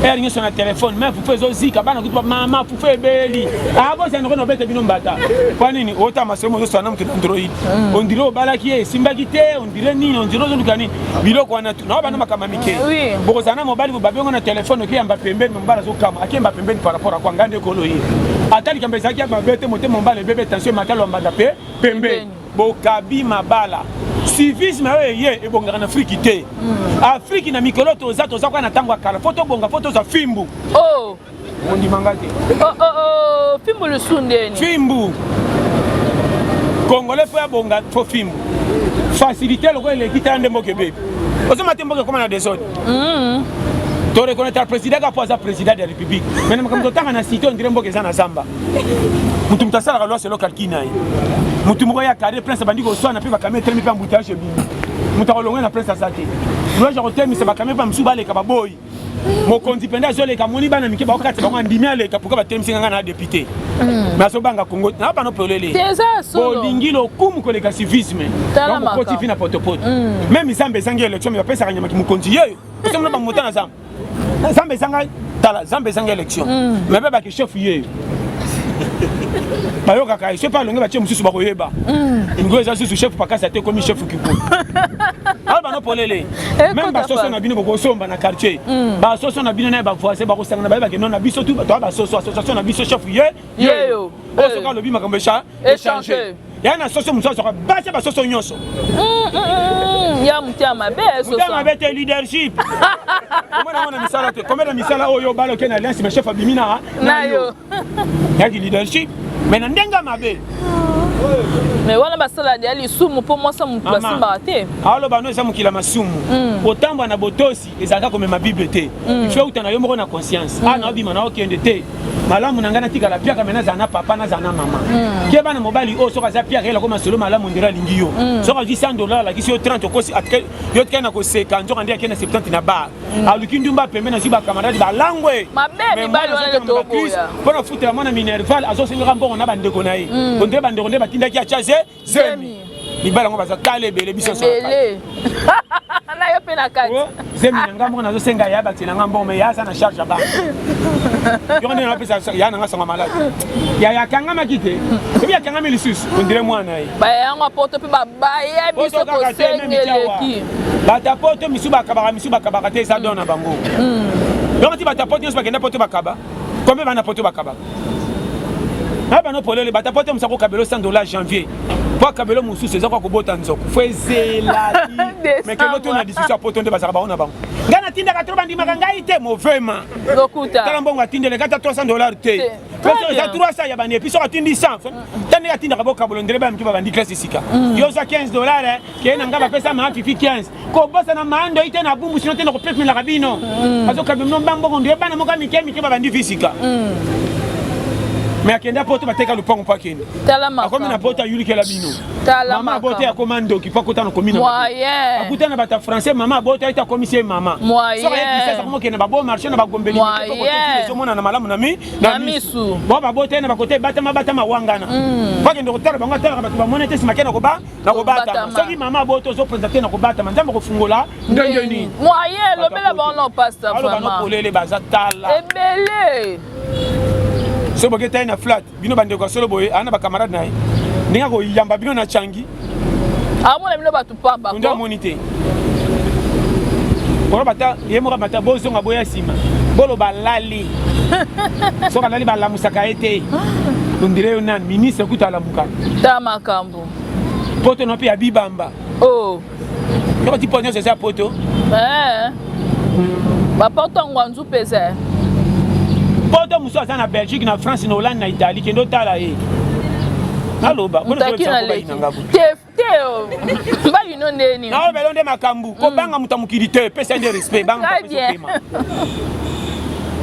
heure nyonso na telefone me fufu ezozika bana kutu mama fufu ebeli abozana ah, noko na obete bino mbata mpo nini ota masolo mozosala na moto na android mm. ondire obalaki ye esimbaki te ondire nini ondire ozoluka nini biloko wana tu nao bana makambo ya mike bokozala na mobali babengo na telefone okeyamba pembeni mobali azokama akeyamba pembeni par rapport akwa ngai nde ekolo ye ata likambo ezalaki ya mabe te motema mobali ebebe tension emata lwambanda mpe pembeni bokabi mabala civisme oyo eye ebongaka na afriki te mm. afriki na mikolo toza toza kaka na ntango ya kala fo tobonga fo tozwa fimbu oh. ondima nga te oh, oh, oh. fimbu lisu ndeni fimbu congolais fo abonga fo fimbu facilité lokola eleki tala nde mboka ebebi ozoma te mboka ekoma na desordre mm. to reconnaître président kaka mpo aza président de la république mais na makambo totanga na cité ondire mboka eza na zamba moto moto asalaka loi selo calcul na ye moto moko ya carré prince abandi koswana mpe bakami etelemi mpe embouteillage ebimi moto akolonga na prince aza te loi ya kotelemisa bakami mpe mosusu baleka baboyi mokonzi mpenza azoleka amoni bana mike baokatisa bango andimi aleka pourkoi batelemisi nga na depute hmm. mais azobanga kongo na bano polele bolingi lokumu koleka civisme okoti vi na potopoto meme hmm. zamba ezangi élection me bapesaka nyamaki mokonzi yeyo osomona bamota na zamba. Nzambe ezanga tala, Nzambe ezanga élection. Mais mpe bake chef ye bayokaka ye soki alonge batie mosusu bakoyeba ngo eza susu chef pakasi ate ekomi chef kiku awa bano polele meme basoso na bino bokosomba na quartier basoso na bino na bavoisin bakosangana bayebake no na biso tu toa basoso association na biso chef ye yeyo oyo soki alobi makambo echange ya na soso mosusu azwaka basi ya basoso nyonso ya motema mabe motema mabe te leadership omona yango na misala te combien na misala oyo obala oke na alliance mais chef abimi na na yo yaki leadership mais na ndenge ya mabe mais wana basala deya lisumu mpo mwasi motu basimbaka te aloba no eza mokili ya masumu kotambwa na botosi ezalaka komema bible te. Il faut uta na yo moko na conscience. Ah na obima na okende te. Malamu na ngai natikala piaka me nazala na papa nazala na mama. Keba na mobali oyo soki aza piaka yela koma solo malamu ndelo alingi yo. Soki azwi 100 dollars alakisi yo 30 okosi yo tikali na koseka nzoka nde ake na 70 na bar. Aluki ndumba pembeni azwi ba camarade balangwe. Mabe mibali wana nde toboya. Mpo na futela mwana minerval azosengaka mbongo na bandeko na ye. Ondire bandeko nde batindaki atya ze zemi mibali yango baza tala ebele biso ebele na yo mpe na kati oh, zemi na nga moko nazosenga ya bakisi na nga mbongo me ya aza na charge ya bana yoko nde napesa ya na nga sango maladi ya akangamaki te soki akangami lisusu ondire mwana ye bayango poto mpe babaya biso kosengeleki bato ya poto misu bakabaka misu bakabaka te eza don na bango hmm. donc ti bato ya poto nyonso bakenda poto bakaba combien bana poto bakabaka na bano polele bata poto mosu akokabelo 100 dollar janvier mpo akabelo mosusu eza kwa kobota nzoko fo ezela mais kendo to na discussion ya poto nde bazalaka bango na bango ngai natindaka tro bandimaka ngai te movema tala mbongo atindeleka ata 300 dollar te eza 300 ya bani epuis soki atindi 100 ta ndenge atindaka bokabolo ndele bana mike babandi classe esika mm. yo ozwa 15 dollar eh, keye na ngai bapesa maa fifi 15 kobosana maa ndoi te na bumbu sino te na kopemelaka bino mm. azokabela bino mbambongo ndoye bana moko mike mike babandi fisika mm. me akenda poto bateka lupango mpo akende akomi na poto ayulikela bino mama abote akoma ndoki mpo akota na komina akuta na bato ya français mama abote ayete akomisi ye mama soki ayebisa akomokende ba bon marché na bagombeli ezomonana malamu na mi na misu bo babote na bakote batama batama wangana mpo akende kotala bango atalaka bato bamoni te nsima ke na koba na kobatama soki mama aboto ozopenza te na kobatama nzambe akofungola ndenge nini moyen lobela bango na pasta vraiment polele baza tala ebele soki boketali na flat bino bandeko ya solo boye ana bacamarade na ye ndenge akoyamba bino na changi amona bino bato pamba nde amoni te koloba ata ye moko amata bozonga boya nsima boloba lali soki alali balamusaka ye te ondire yo nani ministre kutu alamukaka ta makambo poto na mpe ya bibamba oh. yoko ti poto nyonso eza poto eh. bapoto yango anzu mpe eza poto mosusu aza na belgique na france na hollande na italie kende otala ye naloba te oh. mbali no ndeni naolobela nde makambo mm. kobanga moto ya mokili te pesa nde respect banga pema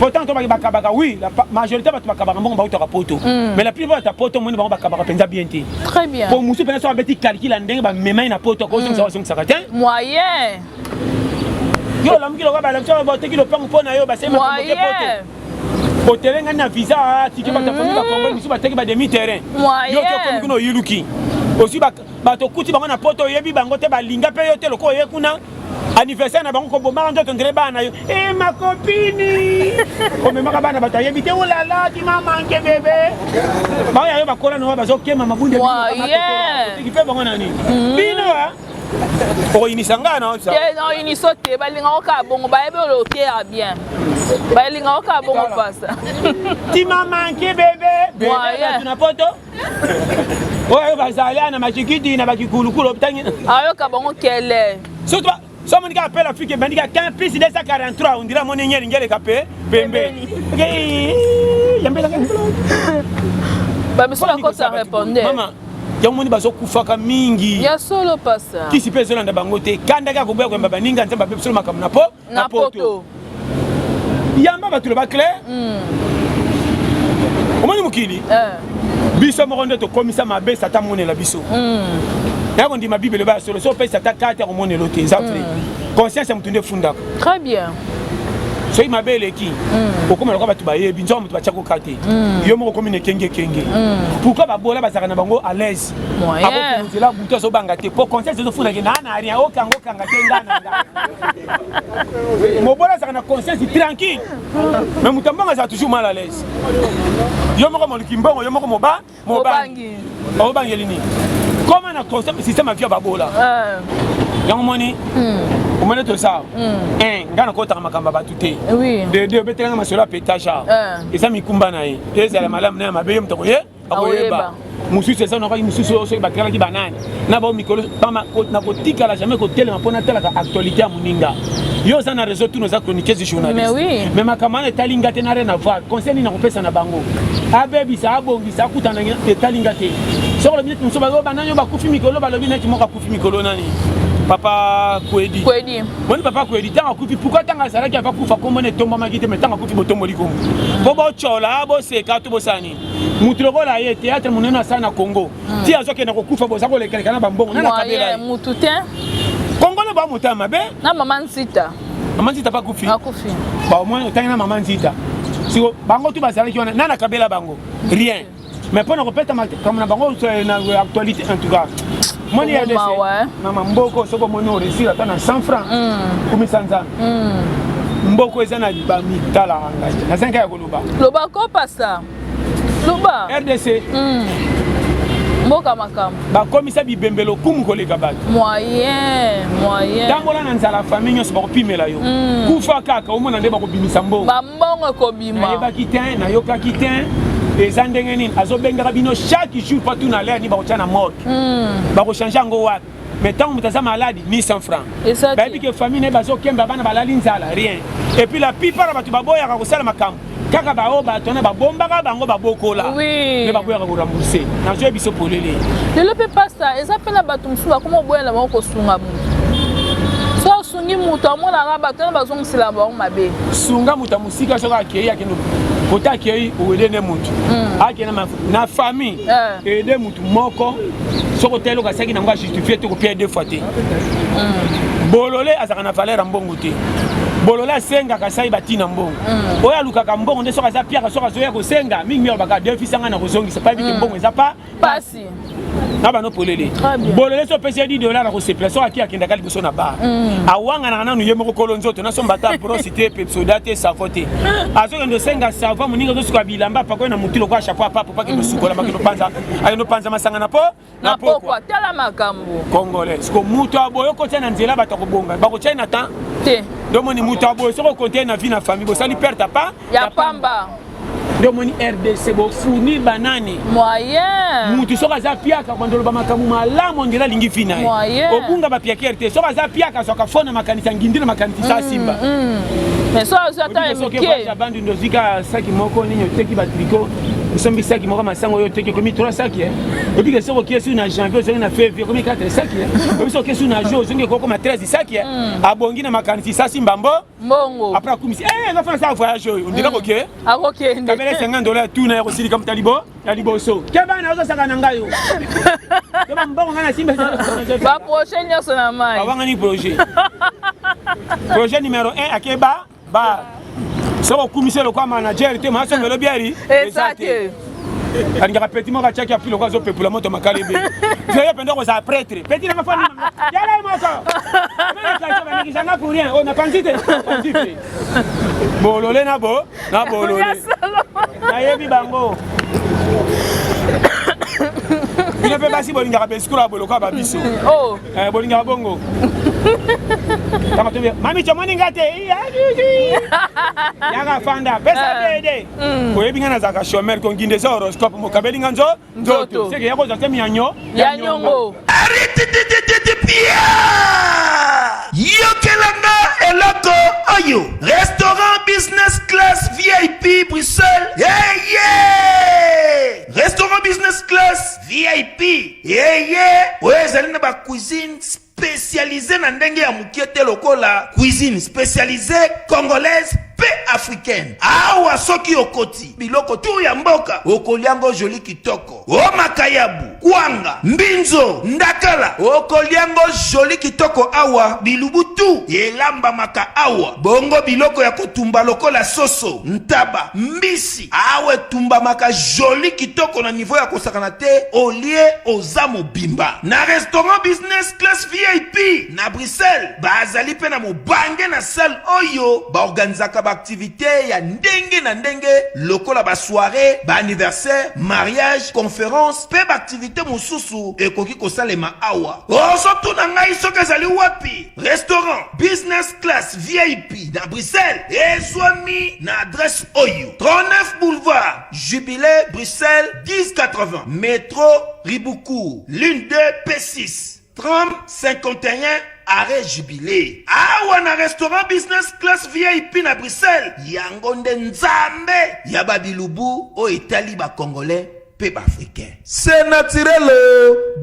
pourtant to bakabaka oui la majorité bato bakabaka mbongo bautaka poto mm. mais la plupart ya poto omoni bango bakabaka mpenza bien te po mosusu mpenza soki abeti calcul ya ndenge bamemai na poto akozongisa bazongisaka te moyen yo olamuki lokola balakisi bateki lopango mpo na yo basemi poto otelengani na visa atiki bato afandi bakongo misu bateki ba demi terrain yo te okomi kuna oyiluki ozwi bato okuti bango na poto oyebi bango te balinga mpe yo te lokola oye kuna anniversaire na bango kobomaka nzoto ndele bana na yo e makopini omemaka bana bato ayebi te olala timamanke bebe bango yayo bakola na bazokema mabunde mpe bango na nini bino okoyinisa ngai na te nakoyinisa te balingaka kaka bongo bayebi oyo oteya bien balingaka kaka bongo pasa tu m'as manqué bébé bébé bato na poto oyo bazali na makikidi na bakikulukulu otangi ayoka bango kele surtout so omoni kaka appel afrique ebandi kaka 15 plus 243 ondira amoni ngeli ngeleka pe pembeni yambelaka bamisu bakota répondre mama yango moni bazokufaka mingi ya solo pasa kisi mpe ezolanda bango te kanda kaka koboya koyamba baninga nzambe ape biso makambo na po na poto yamba bato loba clair mm. omoni mokili eh. biso moko nde tokomisa mabe sata amonela biso mm. ya kondima bible eloba ya solo so opesi ata karte ya komonela te eza vrai mm. conscience ya motu nde efundaka très bien soki mabe eleki mm. okoma lokola bato bayebi nzoka moto batya koka te mm. yo moko okomi na ekenge ekenge mm. pourquoi babola bazalaka na bango à l'aise akokende nzela butu azobanga te po conscience ezofundaki naa na rien okanga okanga te nga na nga mobola azalaka na. conscience tranquille. Mais moto ya mbongo azala toujours mal à l'aise. Yo moko moluki mbongo, yo moko moba mobangi. Obangeli nini? Koma na conscience système ya vie ya babola. Yango moni omoni toza un ngai nakotaka makambo ya bato te. De deux, obetelanga masolo ya petage awa. Eza mikumba na ye, ezala malamu na ya mabe, ye moto akoye akoyeba. Mosusu eza nakaki, mosusu oyo soki batikalaki banani na bao mikolo nakotikala jamais kotelema mpo natalaka actualité ya moninga. Yo oza na réseau tuna, oza chroniqueuse, journaliste, mais makambo wana etali nga te, na rien avoir. Conseil nini nakopesa na bango? Abebisa, abongisa, akutana, etali nga te. Soki olobi neti mosusu bazo banani oyo bakufi mikolo, balobi neti moko akufi mikolo, nani, papa Kwedi. Kwedi. Boni papa Kwedi, ntango akufi, pourquoi ntango azalaki ava kufa kombo na etombamaki te? Mais ntango akufi, botomboli kombo mpo botyola, boseka to bosala nini? Mutu lokola ye, théâtre monene asala na Congo, ti azokenda kokufa, boza kolekaleka na bambongo nana kabela ye. Mutu te. Congolais ba motema mabe. Na mama Nzita. Mama Nzita pa kufi. Akufi. Baomoni otangi na mama Nzita, siko bango tu bazalaki wana, nana kabela bango rien, mais mpo na kopeta makambo na bango na actualité, en tout cas moni ya Mawa, eh. Mama mboko, soki omoni oréussir ata na 100 francs, kumisa Nzambe. Mboko eza na bamitalaka ngai, nazangi kaka ya koloba. Loba kopasa, loba. RDC. Mboka makambo. Bakomisa bibembe lokumu koleka bato. Moyen, moyen. Tambola na nzala, famille nyonso bakopimela yo. Kufa kaka, omona nde bakobimisa mbongo. Bambongo ekobima. Nayebaki te, nayokaki te, eza ndenge nini azobengaka bino chaque jour mpo tuna lere nini bakotya na morgue, bakochange yango wapi? Mais ntango moto aza maladi, ni 100 francs. Eza te. Bayebi ke famille na ye bazokemba, bana balali nzala, rien. Et puis la plupart ya bato baboyaka kosala makambo kaka baoyo bato wana babombaka bango, babokola, nde baboyaka korembourser. Nazoyebi biso polele. Lelo mpe, pasta, eza mpe na bato mosusu bakoma oboya na bango kosunga motu. So asungi moto, amonaka bato wana bazongisela bango mabe. Sunga moto ya mosika, soki akei, akende kota, akei owede nde motu akende na famille. Ede motu moko, soki otali eloko asalaki nango, ajustifie te, kopia deux fois te. Bolole azalaka na valeur ya mbongo te. Bolole asengaka, asali batina mbongo. Oyo alukaka mbongo nde soki aza piaka, soki azoya kosenga mingi mingi, alobaka defisanga na kozongisa, pa yebike mbongo eza pa pasi. Na bano polele. Très bien. Bolole so opesi ye 10 dollar, akosepela. Soki aki, akendaka liboso na bar, awanganaka nanu ye moko: kolo nzoto, nasomba ata brosse te, pepsoda te, savon te. Azokende osenga savon, moninga azosuka bilamba, apakoye na motu lokola chapeau apapo, po akende osukola, bakende opanza, akende opanza masanga na po na pokwa. Tala makambo. Congolais siko moto aboye okotia na nzela, bato akobonga, bakotia ye na temps te. Ndomoni moto aboye, soki okonte na vie na famille, bosali perte apa. Ya pamba. Nde omoni RDC bofournir banani. Moyen. Mutu soki aza piaka, kondoloba makambo malamu, ondela alingi vi na ye. Moyen. Obunga bapiakere te. Soki aza piaka, azwaka fo na makanisi ya ngindi, na makanisi sa simba. Mais so azwi ata ya soki mike. Bandundu, ozwi kaka saki moko nini, oteki batricot, osombi saki moko masango oyo oteki, ekomi 3 saki. Obike soki okie su na janvier, ozongi na février, ekomi 4 saki. Obi soki okie su na juin, ozongi, ekokoma 13 saki. Abongi na makanisi sa simba mbo mbongo. Après akumisi nga fana sala voyage oyo, ondira koke. Akokende. Kabele 50 dollar, tuna ya kosilika moto ya liboso ke bana ozosaka na ngai oyo ke bambongo ngai nasimba. Baprojet nyonso na mai. Awangani projet numéro 1, akeba bar. Soki okumisi lokola manager te, masombelo biari. Eza te. Alingaka petit moko atiaki api lokola azopepula moto makala ebele. Ye mpenza kozala prêtre, petit nanga fani yala ye moko banekisanga pour rien. Oyo napanzi te, panzi te, bolole na bo na bolole, nayebi bango. Bino mpe basi bolingaka besikolo ya boloko babiso. Oh. Bolingaka bongo. Kama tobi mami tomoni nga te, yaka fanda pesa bede. Oyebi nga nazalaka chômeur, konginde eza horoscope, mokabeli nga nzo nzoto. Nzoto. Seke ya kozwa te mianyo. Ya nyongo. Arititititipia yokelanga eloko oyo, restaurant business class VIP Bruxelles, yeye restaurant business class VIP yeye oyo ezali na bacuisine spécialisé na ndenge ya mokie te, lokola cuisine spécialisée congolaise. mpe africaine. Awa soki okoti biloko tout ya mboka okoliango joli kitoko. O makayabu, kwanga, mbinzo, ndakala okoliango joli kitoko awa bilubu tout elambamaka awa. Bongo biloko ya kotumba lokola soso, ntaba, mbisi awa etumbamaka joli kitoko na niveau ya kosakana te olie oza mobimba. Na restaurant business class VIP na Bruxelles bazali mpe na mobange na salle oyo baorganizaka baaktivite ya ndenge na ndenge lokola basoiree, baanniversaire, mariage, conference mpe baaktivite mosusu ekoki kosalema awa. Ozotuna ngai soki ezali wapi? Restaurant business class VIP na Bruxelles ezwami na adresse oyo 39 boulevard Jubilé Bruxelles 1080 métro Riboucourt ligne 2 P6 tram 51 arrêt Jubilé. Awa na restaurant business class VIP na Bruxelles yango nde nzambe ya babilubu oyo etali ba congolais mpe ba africain. C'est naturel,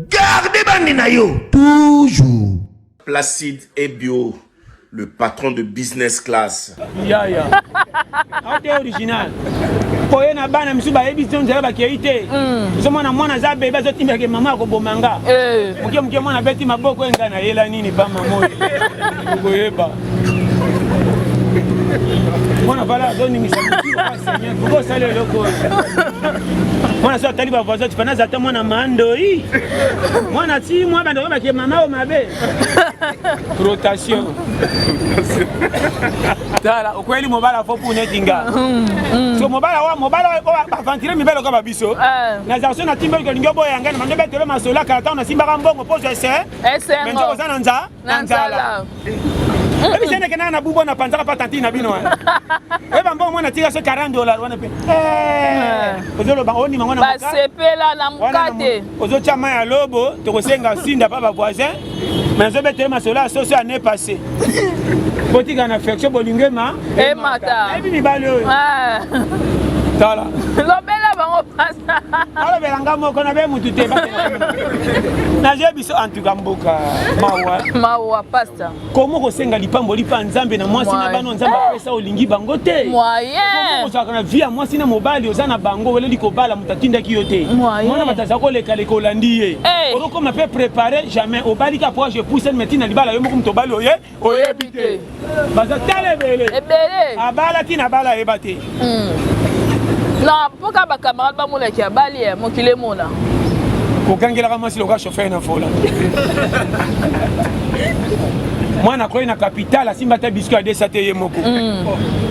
garde bandi na yo toujours. Placide Ebio, le patron de business class. Yaya. Ate original. Po ye na bana misusu bayebi te nzela bakei te. Ozomona mwana aza bebe azotimbelake mama akoboma nga. Moke moke mwana abeti maboko ye ngai nayela nini pa mama oyo. Okoyeba. Mwana vala azoningisa motu pourquoi osali eloko oyo. Mwana so atali ba voisin tu naza ata mwana mandoi. Mwana ti mwa banda oyebake mama oyo mabe. Rotation. Tala okweli mobala fo pour neti nga. So mobala wa mobala ba ventile mibalo ka ba biso. Nazala so na timbeli kolingi oboya ngai na bando betelo masolo akala ntango nasimbaka mbongo mpo ozwa ese. Esengo. Mais nzoko oza na nza na nzala. Ebi sene kenaka na bubo na panzaka pa tantine na bino. Oyeba mbongo mwana tika so 40 dollars wana pe. Ozoloba ondima ngo na basepela na mokate. Ozotya mai ya lobo tokosenga sinda pa ba voisin. Mais nazobetele masolo ya soso année passée. Botika na affection bolingo ema. Emata. Nayebi mibali oyo. Tala. Lobela bango pasa. Alobela nga moko na be mutu te. Nazoyebi biso en tout cas mboka mawa. Mawa pasta. Komo kosenga lipamboli pa nzambe na mwasi na bana nzambe apesa olingi bango te. Moyen. Komo kozalaka na vie ya mwasi na mobali oza na bango weleli kobala moto atindaki yo te. Mwana bato aza koleka leka olandi ye. Okokoma mpe préparé jamais obali ka po je pousse mais tina libala yo moko moto obali oye oyebi te. Baza tala ebele. Ebele. Abala tina bala ayeba te. Na mpoka ba camarade bamonaki abali ya mokili emona. Kogangelaka mwasi lokola chauffeur na volant. Mwana akoyi na capitale asimba ata biscuit adesa te ye moko.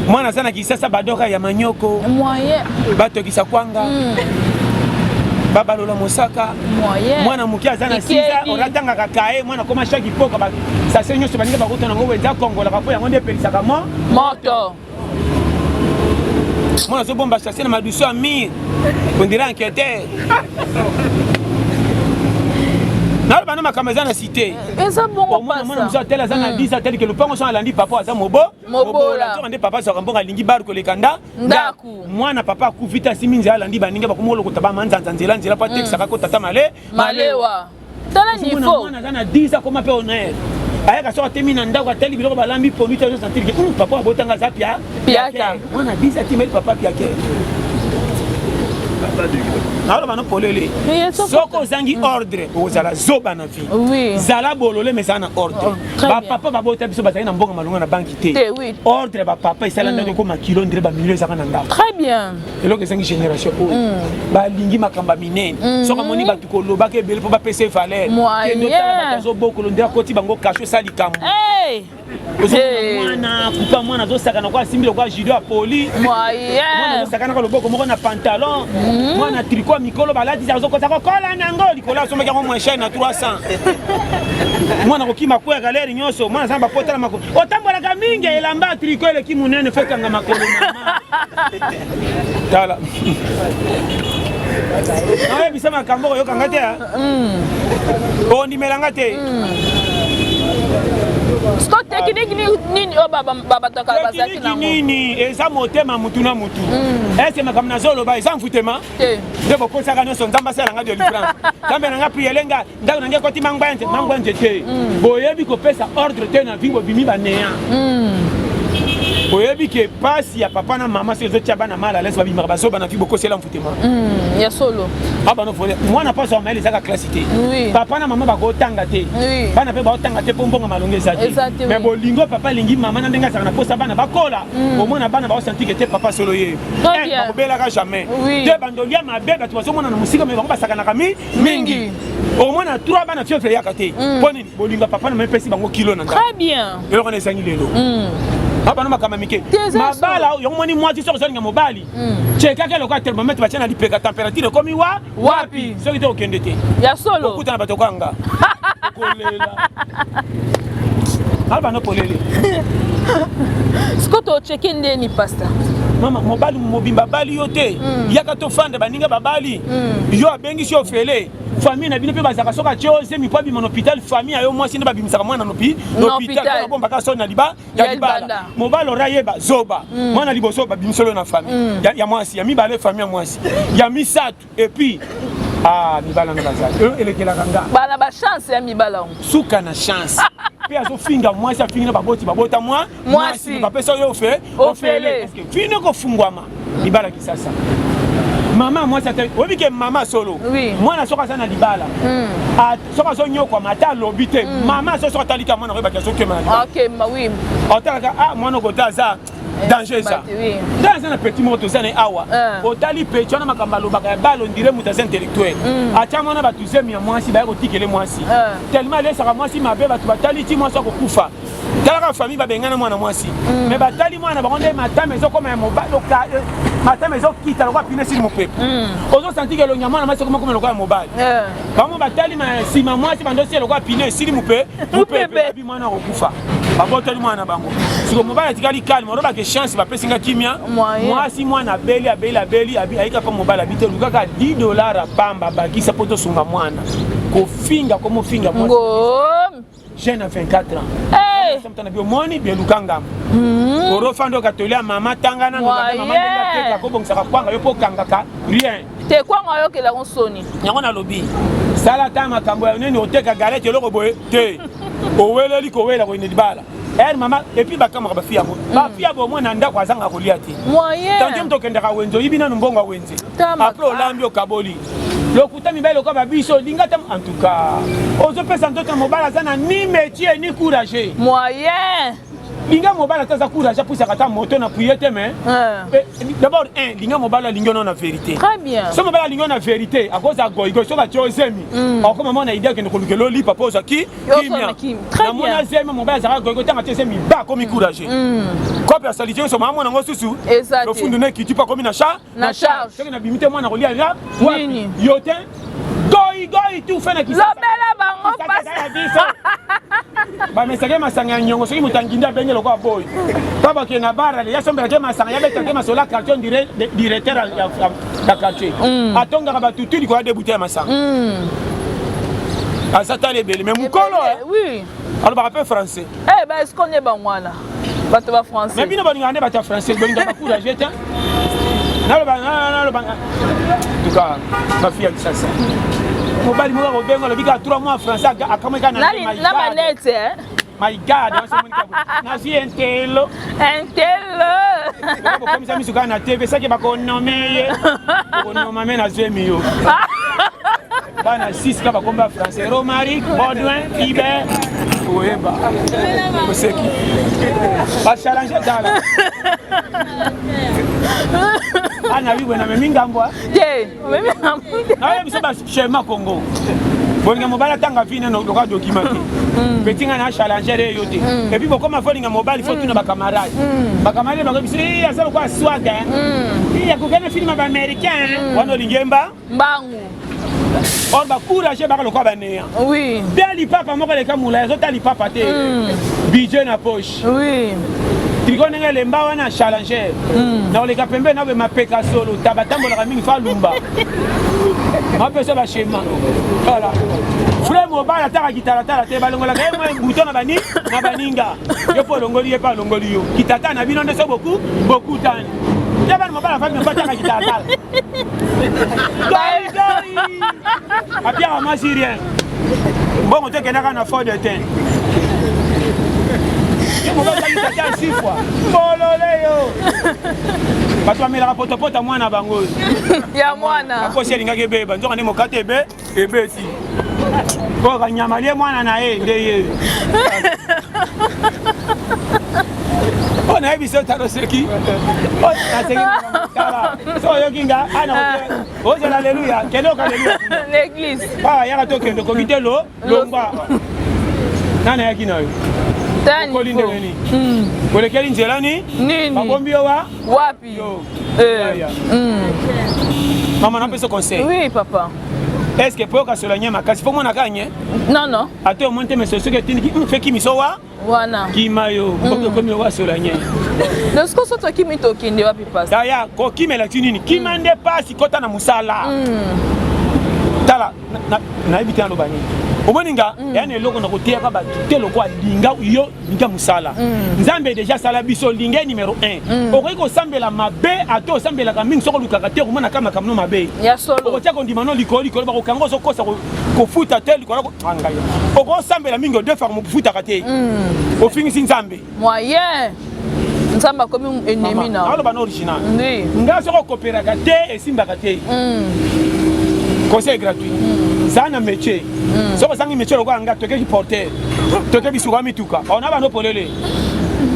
Mwana aza na Kisasa badoka ya manyoko. Moyen. Batokisa kwanga. Babalola mosaka. Moyen. Mwana moke aza na sisa oratangaka kaye mwana akoma chaque epoque ba sase nyonso baninga bakota nango eza kongolaka mpo yango nde epelisaka mo moto. Mwana azobomba sase na madusu ya mire ondira enquêteur. Naloba na makambo eza na cité. Eza bongo Omona mwana mosusu atele aza na 10 ateli ke lopango so alandi papa aza mobo Mobola. Nzoka nde papa azwaka mbongo alingi bar koleka nda Ndaku. Mwana papa akufi te asimi nzela alandi baninga bakomi kolokota ba manzanza nzela nzela po atekisaka ko tata male Malewa. Tala Ozomona niveau. mwana aza na 10 akoma mpe honneur. Ayaka soki atemi na ndako atali biloko balambi pondu te azo sentir ke papa abotanga aza pia Piaka. Mwana 10 atimeli papa piake. Naloba no polele. Soki ozangi ordre okozala zoba na vie. Oui. Zala bolole mais zala na ordre. Oh, très Ba bien. papa babota biso bazali na mbongo malonga na banki te. Te, oui. Ordre ba papa esala ndako ekoma kilo ndre ba milio ezaka na ndako. Très bien. Eloko ezangi génération oyo. Balingi makambo ya minene. Soki amoni bato kolobaka ebele mpo bapesa ye valeur. Moyen. Kende otala bato azobokolo nde akoti bango kasho esala likambo. Hey. Ozomona mwana kupa mwana azosakana kwa asimbi lokola judo ya poli. Moyen. Mwana azosakanaka loboko moko na pantalon. Mwana tricot ya mikolo balatisi azokota kokola nango likolo asombaki yango moins cher na 300. Mwana kokima kwea galere nyonso mwana aza na bapota na makolo. Otambolaka mingi elamba ya tricot eleki monene fo ekanga makolo mama. Tala. Nayebisa makambo oyoka nga te. Ondimela nga te. Siko technique nini oyo babataka bazalaki Technique nango? nini eza motema mutu na mutu. Ese makambo nazoloba eza mfutema Te. nde bokosaka nyonso nzambe asala nga delivrance. Nzambe na nga priele nga ndako na nga ekoti mangwenze mangwenze te. Boyebi kopesa ordre te na vie bobimi banéant. Oyebi ke pasi ya papa na mama soki ezotia bana mal à l'aise, babimaka bazoba na vie, bokosela mfutema. Ya solo. Abano mwana pasi ya mayele ezaka classe te. Papa na mama bakotanga te. Bana mpe baotanga te mpo mbongo malonga eza te. Mais bolingo papa alingi mama na ndenge azalaka na posa bana bakola. Omona bana baosentir ke te papa solo ye. Bakobelaka jamais. Te bandolia mabe bato bazomona na mosika mais bango basakanaka mingi. Omona 3 bana fièvre eyaka te. Mpo nini? Bolinga papa na mepesi bango kilo na Très bien. Eloko na ezangi lelo. Abana makambo mike. Mabala yango moni mwasi soki ozolinga mobali. Chekaka eloko ya thermomètre batia na lipeka, température ekomi wa wapi? Soki te okende te. Ya solo. Okutana bato kwanga. Kolela. Abana polele. Siko to cheke ndeni pasteur. Mama mobali mobimba bali yo te. Yaka tofanda baninga babali. Yo abengisi yo ofele. Famille na bino mpe bazalaka soki atie yo zemi mpo abima na hôpital, famille ya yo mwasi nde babimisaka mwana na hôpital, babombaka soni na liba ya libala. Mobali ora yeba zoba mwana liboso babimisolo na famille ya mwasi, ya mibale famille ya mwasi, ya misato et puis ah mibala na bazali elekelaka nga bana ba chance ya mibala yango suka na chance mpe azofinga mwasi, afingi na baboti babota mwa mwasi bapesa yo ofe ofele fino kofungwama libala kisasa. Mama mwasi ata oyebi ke mama solo mwana soki aza na libala, soki azonyokwama ata alobi te, mama so soki atalika mwana oyebaki azokema na libala otalaka ah mwana okota aza danger eza nde aza na petit moko toza na ye awa. Otali petit wana makambo alobaka ya balo ndire moto aza intellectuel, atya mwana bato zemi ya mwasi baya kotikele mwasi tellement alesaka mwasi mabe, bato batali ti mwasi akokufa. Talaka famille babengana mwana mwasi mais batali mwana bango nde matama ezokoma ya mobali, matama ezokita lokola pine esili mopepe, ozosanti ke elongi ya mwana mwasi ekoma lokola ya mobali. Bango batali nsima mwasi bandosi lokola pine esili mopepe, abi mwana akokufa, babotoli mwana na bango. Siko mobali atikali calme, olobaka chance bapesi nga kimia. Mwasi mwana abeli abeli abeli ayika mpa mobali abi te lukaka 10 dollar apamba bakisa mpo tosunga mwana kofinga komofinga mwasi jeune à 24 ans. Hey! Mtana bio moni beluka ngambo. Orofa ndo katolia mama tanga na mama ndenge ateka kobongisaka kwanga yo po kangaka rien. Te kwanga oyokela ngo soni. Yango nalobi sala ta makambo ya nini oteka galette eloko boye te. Oweleli kowela koyende libala. Ere mama et puis bakamaka bafi yango. Bafi ya bomoi na ndako azanga kolia te. Moyen. Tanke moto okendaka wenze oyibi nanu mbongo ya wenze. Après olambi okaboli. Lokuta mibali lokola babiso olinga ta en tout cas ozopesa nzoto na mobali aza na ni métier ni courageux. Moyen. Linga mobali ata aza courage apusaka ata moto na puye te mais d'abord un linga mobali alingi ono na vérité. Très bien. So mobali alingi ono na vérité akoza goigoi soki atie ozemi akoma mona idée akende kolukela olipa mpo ozwa ki kimia. Namona zemi mobali azalaka goigoi ntango atie zemi ba akomi courageux kope asalite nyonso maamona yango susu lofundu na ekiti mpo akomi na cha na charge. Soki nabimi te mwana kolia ra wapi yo te goi goi tout fait na kisasa lobela bango pasi ya biso bamesake masanga ya nyongo soki moto angindi abenge lokola boyi mpo bakende na barale yasombelake masanga yabetake masolo ya quartier ondire directeur ya quartier atongaka batutu likolo ya debute ya masanga aza tala ebele mais mokolo alobaka mpe français. Eh ba est-ce bango wana bato ba français. Mais bino balingaka nde bato ya français, bolingaka bacourage te. Naloba naloba en tout cas bafille ya Kisasa mobali moko akobenga alobi kaka 3 mois français akamwi kaka na manete. My God, nazwi entelo. Entelo. Bokomisa miso kaka na TV saki bakonome ye okonoma me nazwemi yo bana 6 ka bakomba français Romaric Baudouin Hubert oyeba oseki bachallange tala ana wibwe namemi ngambo te omemi ngambo nayebi biso bachema Congo bolinga mobali atanga vi nano lokola document te peti ngai na challenger ye yo te. Et puis bokoma fo olinga mobali fo tuna bacamarade, bacamarade bako biso aza lokola swaga akokende film ya baaméricain wana olingi yemba mbangu. Or bacourage baka lokola baneya bia lipapa moko eleka molai azota lipapa te, budget na poche triko ndenge elemba wana challenger na koleka pembeni nabe mapeka solo ta batambolaka mingi fa lumba mapesa bashema. Voilà frère mobali ataka kitalatala te, balongolaka ye mwa buto na bani na baninga yo mpo olongoli ye mpe alongoli yo kitata na bino nde so boku bokutani te bana mobali afandi mpo ataka kitalatala apiaka mwasi rien mbongo tokendaka na fond de teint. Mobali ozangi tata ya sifwa. Bolole yo. Bato bamelaka potopota mwana bango oyo. Ya mwana. Akosi alingaki ebeba, nzoka nde mokate ebe ebeti. Oyo kanyama lie mwana na ye nde ye. Oyo nayebi so talo seki. Oyo naseki tala. So oyoki nga ana ozela aleluya kende oka aleluya. L'église. Ah yaka tokende okoki te lo longwa. Nani ayaki na yo? Okoli ndenge nini? Hmm. Olekeli nzela ni? Nini? Babombi yo wa? Wapi? Yo. Eh. Hmm. Mama napesa conseil. Oui papa. Est ce que po okasola nye makasi fo mona kaka nye? Non non. Ata omoni te meso soki etindiki hmm, fe kimiso wa? Wana. Kima yo. Mboka ekomi lokola sola nye. Donc sikoyo soki tokimi tokende wapi pasi? Yaya kokima elakisi nini? Kima nde pasi kota na mosala. Tala nayebi te naloba nini omoni nga mm. eya na eloko na koteyaka bato te lokola linga yo linga mosala mm. nzambe deja asala biso linga ye numero 1 mm. okoki kosambela mabe ata osambelaka mingi soki olukaka te okomonaka makambo no mabe okotia kondima no likolo likolo bakokanga ozokosa kofuta te likolo ah, ngai okosambela mingi odefaka mofutaka te ofingisi nzambe moyen nzambe akomi ennemi na aloba na original nga soki okoperaka te esimbaka te mm. conseil gratuit mm. zala na métier mm. soki ozangi métier lokola nga tokeki porter toke bisuka mituka ona bano polele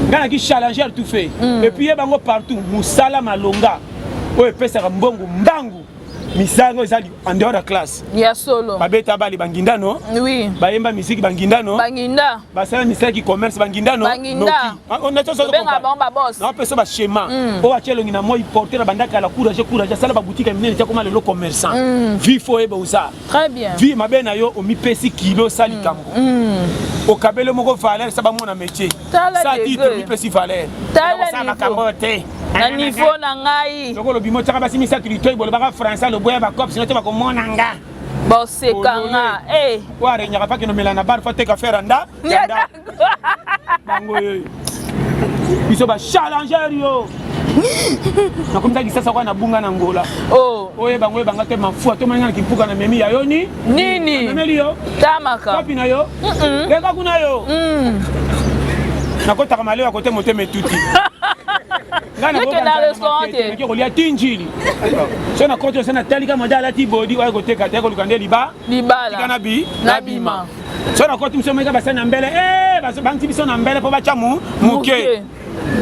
nga naki challenger tout fait et puis ye bango partout mosala malonga oyo epesaka mbongo mbangu misala yango eza en dehors ya classe ya solo babeta bale banginda no oui bayemba misiki banginda no banginda basala misala ki commerce banginda no banginda ah, bango ba boss na pesa ba schéma mm. oyo atie elongi na moi porter na bandaka la courage courage asala ba boutique ya minene tia koma lelo commerçant mm. vie faut oyeba oza très bien vie mabe na yo omipesi kilo osali mm. likambo mm. okabeli moko valeur sa bamona métier sa titre omipesi valeur tala makambo te na niveau na ngai lokola obima otyaka basi misato litoi bolobaka français loboya bacope sino te bakomona nga boseka nga eh. oyo arenyaka pake nomela na bar fo ateka fere nda bango oyo biso bachallenger yo nakomisa kisasa kwa nabunga na ngola oh. oyo bango oyebanga te mafua tomani nga na kimpuka na memi ya yo ni nini namemeli yo tamaka wapi na yo leka kuna yo mm. nakotaka malewa kote motema etuti ngai kolia ti njili so nakoti ose natalika mode alati bodi oya koteka te koluka nde liba libala na bi na bima so nakoti moso moyeka basani na mbele eh, bangisi biso na mbele mpo batya moke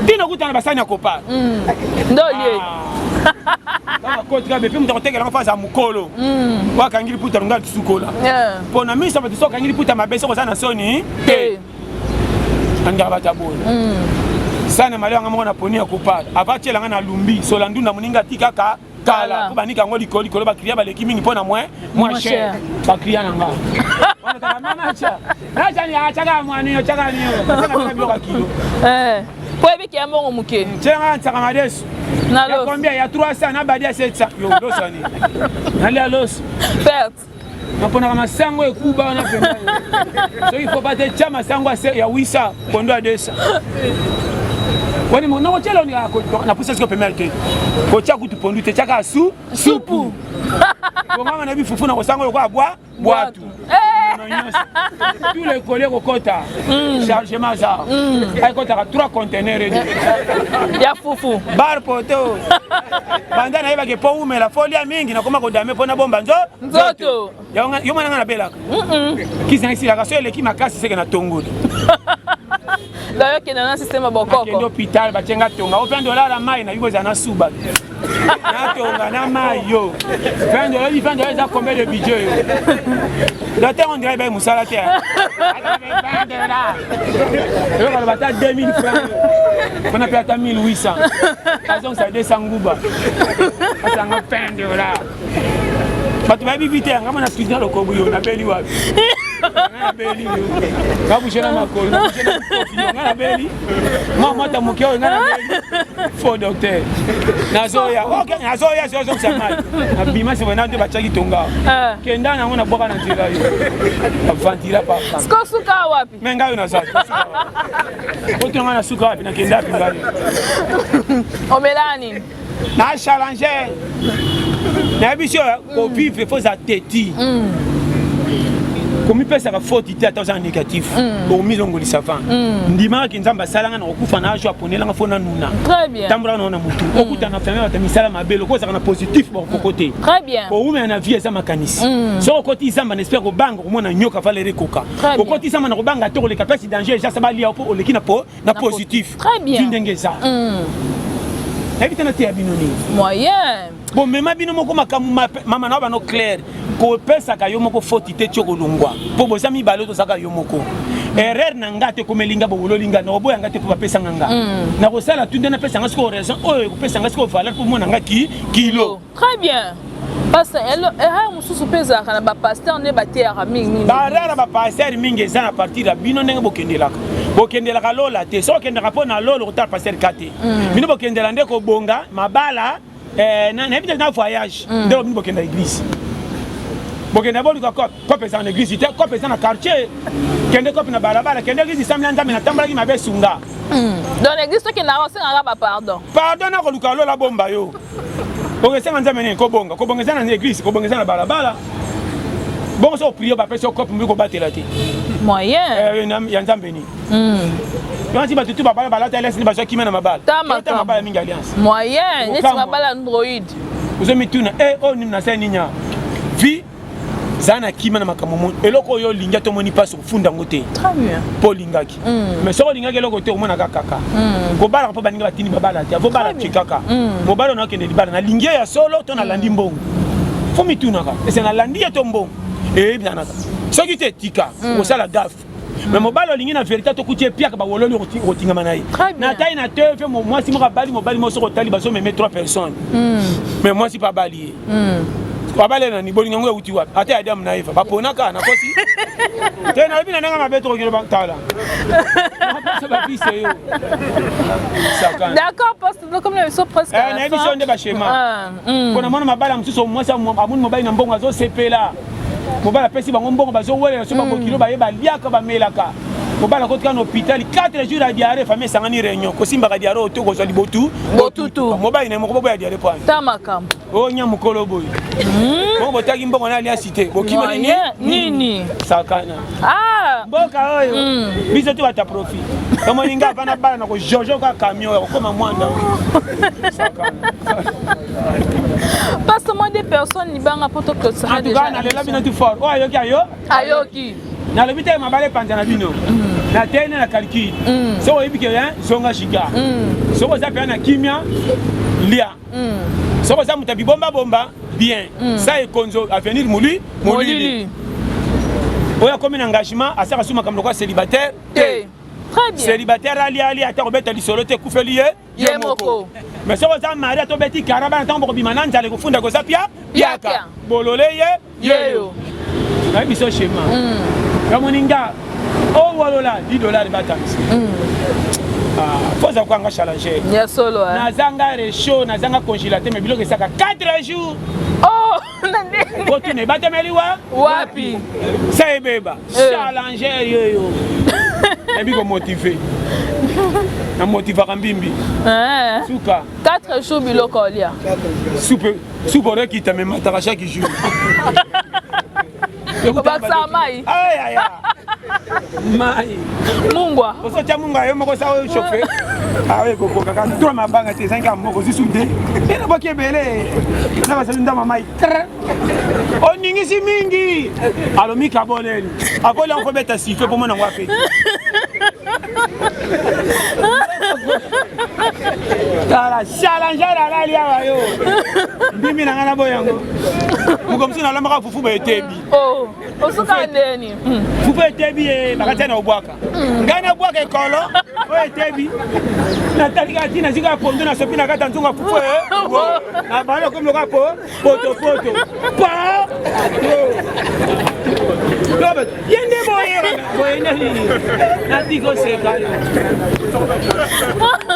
ntina okutana basani ya kopa mm. ndolie ah. akoti kaka epe moto akotekela ngo mpo aza mokolo mm. oyo akangi liputa longa lisukola mpo na miso bato so okangi liputa mabe soki oza na soni te andaka bato ya boye mm. sana malo yanga moko na poni ya kopala ava atyela nga na lumbi sola ndunda moninga atikaka kala mpo banika yango likolo likolo baklia baleki mingi mpo na moins moins cher baklia na nga nachaka mwani ochaka niyo biloko ya kilo eh, mpo ebiki ya mbongo moke tienga nsaka madesu ya combien ya 300 na badi ya 700 yo losani nalia loso perte naponaka masango ekuba wana mpenza soki fopa te tya masango ya 800 kondo ya 200 wani nakotyela napusa siko pemere te kotya kutu pondu te tyaka su supu bonganga nayebi fufu na kosango lokola bwa bwatu eh! tous les colis kokota mm. chargement aza mm. ekotaka 3 conteneur ya fufu bar poto banda nayebaki mpo umela fo lia mingi nakoma kodame mpo nabomba nzo nzoto yo mwana nga nabelaka kisi na esilaka so eleki makasi seke na tongoli dayo kenda na système ya bokoko nakende hôpital batie nga tonga o 20 dollar ya mai nayebi kozala na suba natonga na mai yo 20 dollar 20 dollar eza combien de budget yo docteur on dirait baye mosala te 20 dollar eloko aloba ata 2000 francs mpona mpe ata 1800 azongisa 200 nguba asanga 20 dollar bato bayebi vite yanga mona président lokobu yo nabeli wapi nabeli yo ngabushe na makolo nabushe na kofi yo nga nabeli mwa mwata moke oyo nga nabeli faux docteur nazoya ok nazoya soki azongisa mai nabima sima na nde batiaki tonga eh. kenda nango nabwaka na nzela yo avantira papa suka wapi me ngai oyo naza oto ngai na suka wapi nakenda wapi ngai omelaa nini na challenger nayebi so kovivre fo za teti mm. Komipesaka faute te ata oza na négatif. Okomilongolisa van. Ndimaka ke Nzambe asalanga na kokufa na age aponelanga fo nanuna. Très bien. Tambolaka na na mutu. Okutana na famille bato misala mabe lokola ozalaka na positif bakokoko te. Très bien. Kowumela na vie eza makanisi. Soki okoti zamba na espère kobanga komona nyoka valeur ekoka. Très bien. Okoti zamba na kobanga te koleka place danger eza sa balia mpo oleki na po na positif. Très bien. Ti ndenge eza. Nayebi te nateya bino nini. Moyen. Bomema bino moko makambo mama na bano claire kopesaka yo moko foti te ti okolongwa mpo boza mibale tozalaka yo moko erreur na nga te ekomeli nga bowololi nga nakoboya nga te mpo bapesanga nga nakosala tu nde napesa nga sikoyo raison oyo ekopesa nga sikoyo valeur mpo mona nga ki kilo. Très bien. Pasteur, erreur mosusu mpe ezalaka na bapasteur nde bateyaka mingi mingi. Barere bapasteur mingi eza na partir ya bino ndenge bokendelaka. Bokendelaka lola te. Soki okendaka mpo na lola okotala pasteur ka te. Bino bokendela nde kobonga mabala nayebi te na voyage nde bino bokenda église. Bokenda boluka cope. Cope eza na église te, cope eza na quartier. Kende cope na balabala, kende église sambela Nzambe natambolaki mabe sunga. Donc l'église tokendaka osengaka ba pardon. Pardon na koluka lola bomba yo. Okesenga Nzambe nini kobonga, kobonga eza na église, kobonga eza na balabala. Bongo so prier bapesi yo cope mbi kobatela te. Moyen. Ya Nzambe nini. Yango bato tu babala balata alliance nde bazwa kimia na mabala. Ta makambo. Mabala mingi alliance. Moyen, neti mabala Android. Ozomituna, eh oyo nini nasali nini awa? Vie zala na kimia na makambo moni eloko oyo olingi ata omoni mpasi okofunda yango te mpo olingaki. Mais soki olingaki eloko te omonaka kaka kobalaka mpo baninga batindi babala te avo bala te kaka mobali oyo nakende libala nalingi ye ya solo to nalandi mbongo fo mitunaka ese nalandi ye to mbongo eyebisanaka soki te tika okosala gaffe. Mais mobali olingi na vérité tokuti epiaka bawololi okotingama na ye na tai na tv mwasi moko abali mobali moko soki otali bazomeme 3 personnes mais mwasi mpe abali ye abali nani bolingo yango euti wapi ata ya Adamu na Eva baponaka nakosi te nalobi na ndenge mabe tokokende tala napesa babise yo. D'accord, pasteur, comme nous sommes presque à la nayebi fin. so nde baschéma mpo namona mabala mosusu mwasi amoni mobali na mbongo azosepela mobali apesi bango mbongo bazowelela so babokilo baye baliaka bamelaka mobali akotika na hôpital 4 jours ya diarrhée famille esangani réunion kosimbaka diarrhée oto kozwa libotu Botutu. Mobali na ye moko boboya diarrhée po Ta makambo. Oyo nya mokolo boye bongo botaki mbongo na alliance te bokima nini. Moyen. Nini. Sakana. Ah. Mboka oyo biso te bata profit omoni nga avana bala na kojojo ka camion ya kokoma mwanda oyo sakana. Pasteur, moi des personnes libanga po tokosaka En tout déjà. cas nalela bino tu fort oyo ayoki ayo Ayoki. Nalobi te mabala epanza na bino na tene na calcul soki oyebi ke zonga shika soki oza mpenza na kimia lia soki oza moto ya bibombabomba bien sa ekonzo avenir moli molili Molili. Oyo akomi na engagement asaka su makambo lokola célibataire Te. Très bien. Célibataire alia alia ata kobeta lisolo te ekufeli ye Ye moko. Mais soki oza mari ata obeti kara bana ntango bokobima na nzala ekofunda koza pia piaka Piaka. Bolole ye Yeyo. Nayebi biso schéma yamoni nga owolola 10 dollar batamisi foza kwanga challenger. Ya solo, hein. Nazanga réchaud, nazanga congélateur mais biloko esaka 4 jours. Oh, na ndenge. Kotuna ebatemeli wa Wapi? Sa ebeba. Challenger yoyo nayebi komotive namotivaka mbimbi suka. 4 jours biloko olia. Soupe soupe orekita me mataka chaque jour. Obakisaka mai. Ayaya mai. Mungwa. Osotya mungwa yo moko sa oyo chauffe awe ekokoka kaka trois mabanga te ezangi kaka moko zisu te ena boki ebele na basali ndama mai oningisi mingi alomi kaboleli akoli yango kobeta sife mpo mona yango apeti tala challenger alali awa yo mbimi na ngai na boyango moko mosusu nalambaka fufu ba etebi. Oh, osuka ndeni. Fufu etebi ye bakati na obwaka ngai nabwaka ekolo oyo etebi natali kaka ntina zika ya pondu nasopi na kati ya nzungu ya fufu na bali okomi lokola po potopoto pa ye nde boye boye nde nini natiki oseka yo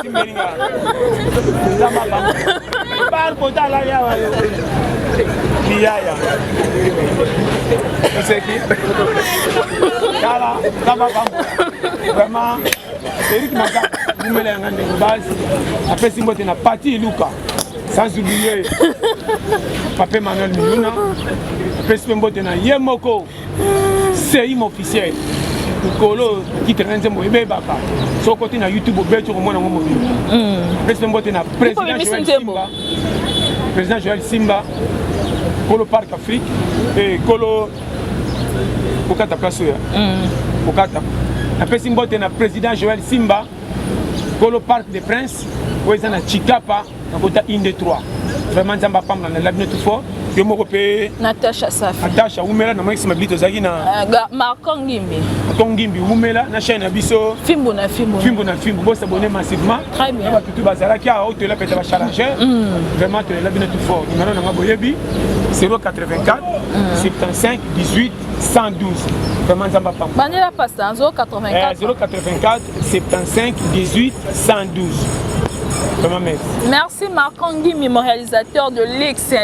timbelinga nzamba bar kota alali awa yo liyaya oseki tala nzamba pambo vraiment Eric Maza gumela yanga ndeko base apesi mbote na Pati Iluka sans oublier Pape Manuel Miluna apesi mpe mbote na ye moko. Seim officiel mikolo kitanga nzembo ebebaka soki okoti na youtube obeti okomona yango mobimba hmm. pesi mpe mbote na président Joël Simba président Joël Simba kolo parc Afrique e kolo kokata place oyo hmm. kokata napesi mbote na président Joël Simba kolo parc des princes oyo eza na Chikapa nakota inde 3 vraiment nzambe apambola na labino tout fort yo moko mpe natasha safi natasha wumela na monaki nsima bili tozalaki na euh, marco ngimbi marco ngimbi wumela na chaîne na biso fimbu na fimbu fimbu na fimbu bosabone massivement très bien na batutu bazalaki awa oyo toyela peta bachallenger mm. vraiment toyela bino tout fort numero na nga boyebi 084 75 18 112 vraiment nzambe apambola bandela pasta 084 084 75 18 112 Vraiment merci. Merci Marco Ngimi, mon réalisateur de l'X.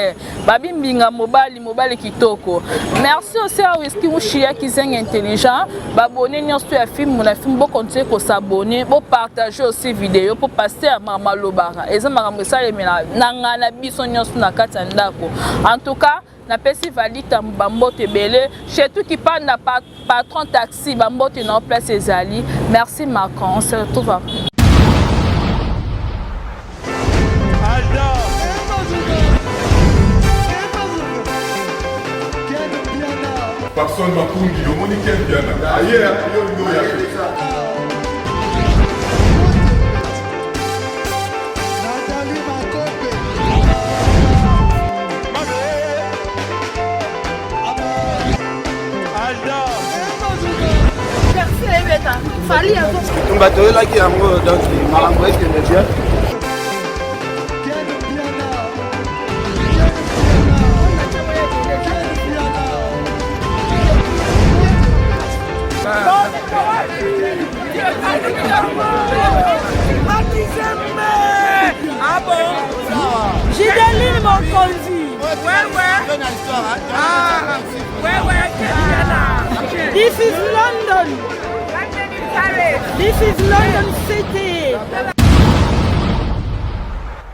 Babi Mbinga Mobali, Mobali Kitoko. Merci aussi à Whisky Mouchia qui est intelligent. Babonné nyonso ya film, mon film, bon continuer ko s'abonner, bon partager aussi vidéo pour passer à Mama Lobara. Et ça makambo esalemela na nga na biso nyonso na kati ya ndako. En tout cas, napesi valita bambote ebele chez tout kipanda patron taxi bambote na place ezali merci macron on se retrouve après. Papson Makungi, omoni Ken Mpiana aye yo olingi oya te. Bitumba toyelaki yango donc makambo ekende bien. Ah bon Gideline Mokonzi. Ouais, ouais. Ah, ouais, ouais, This is London. This is London City.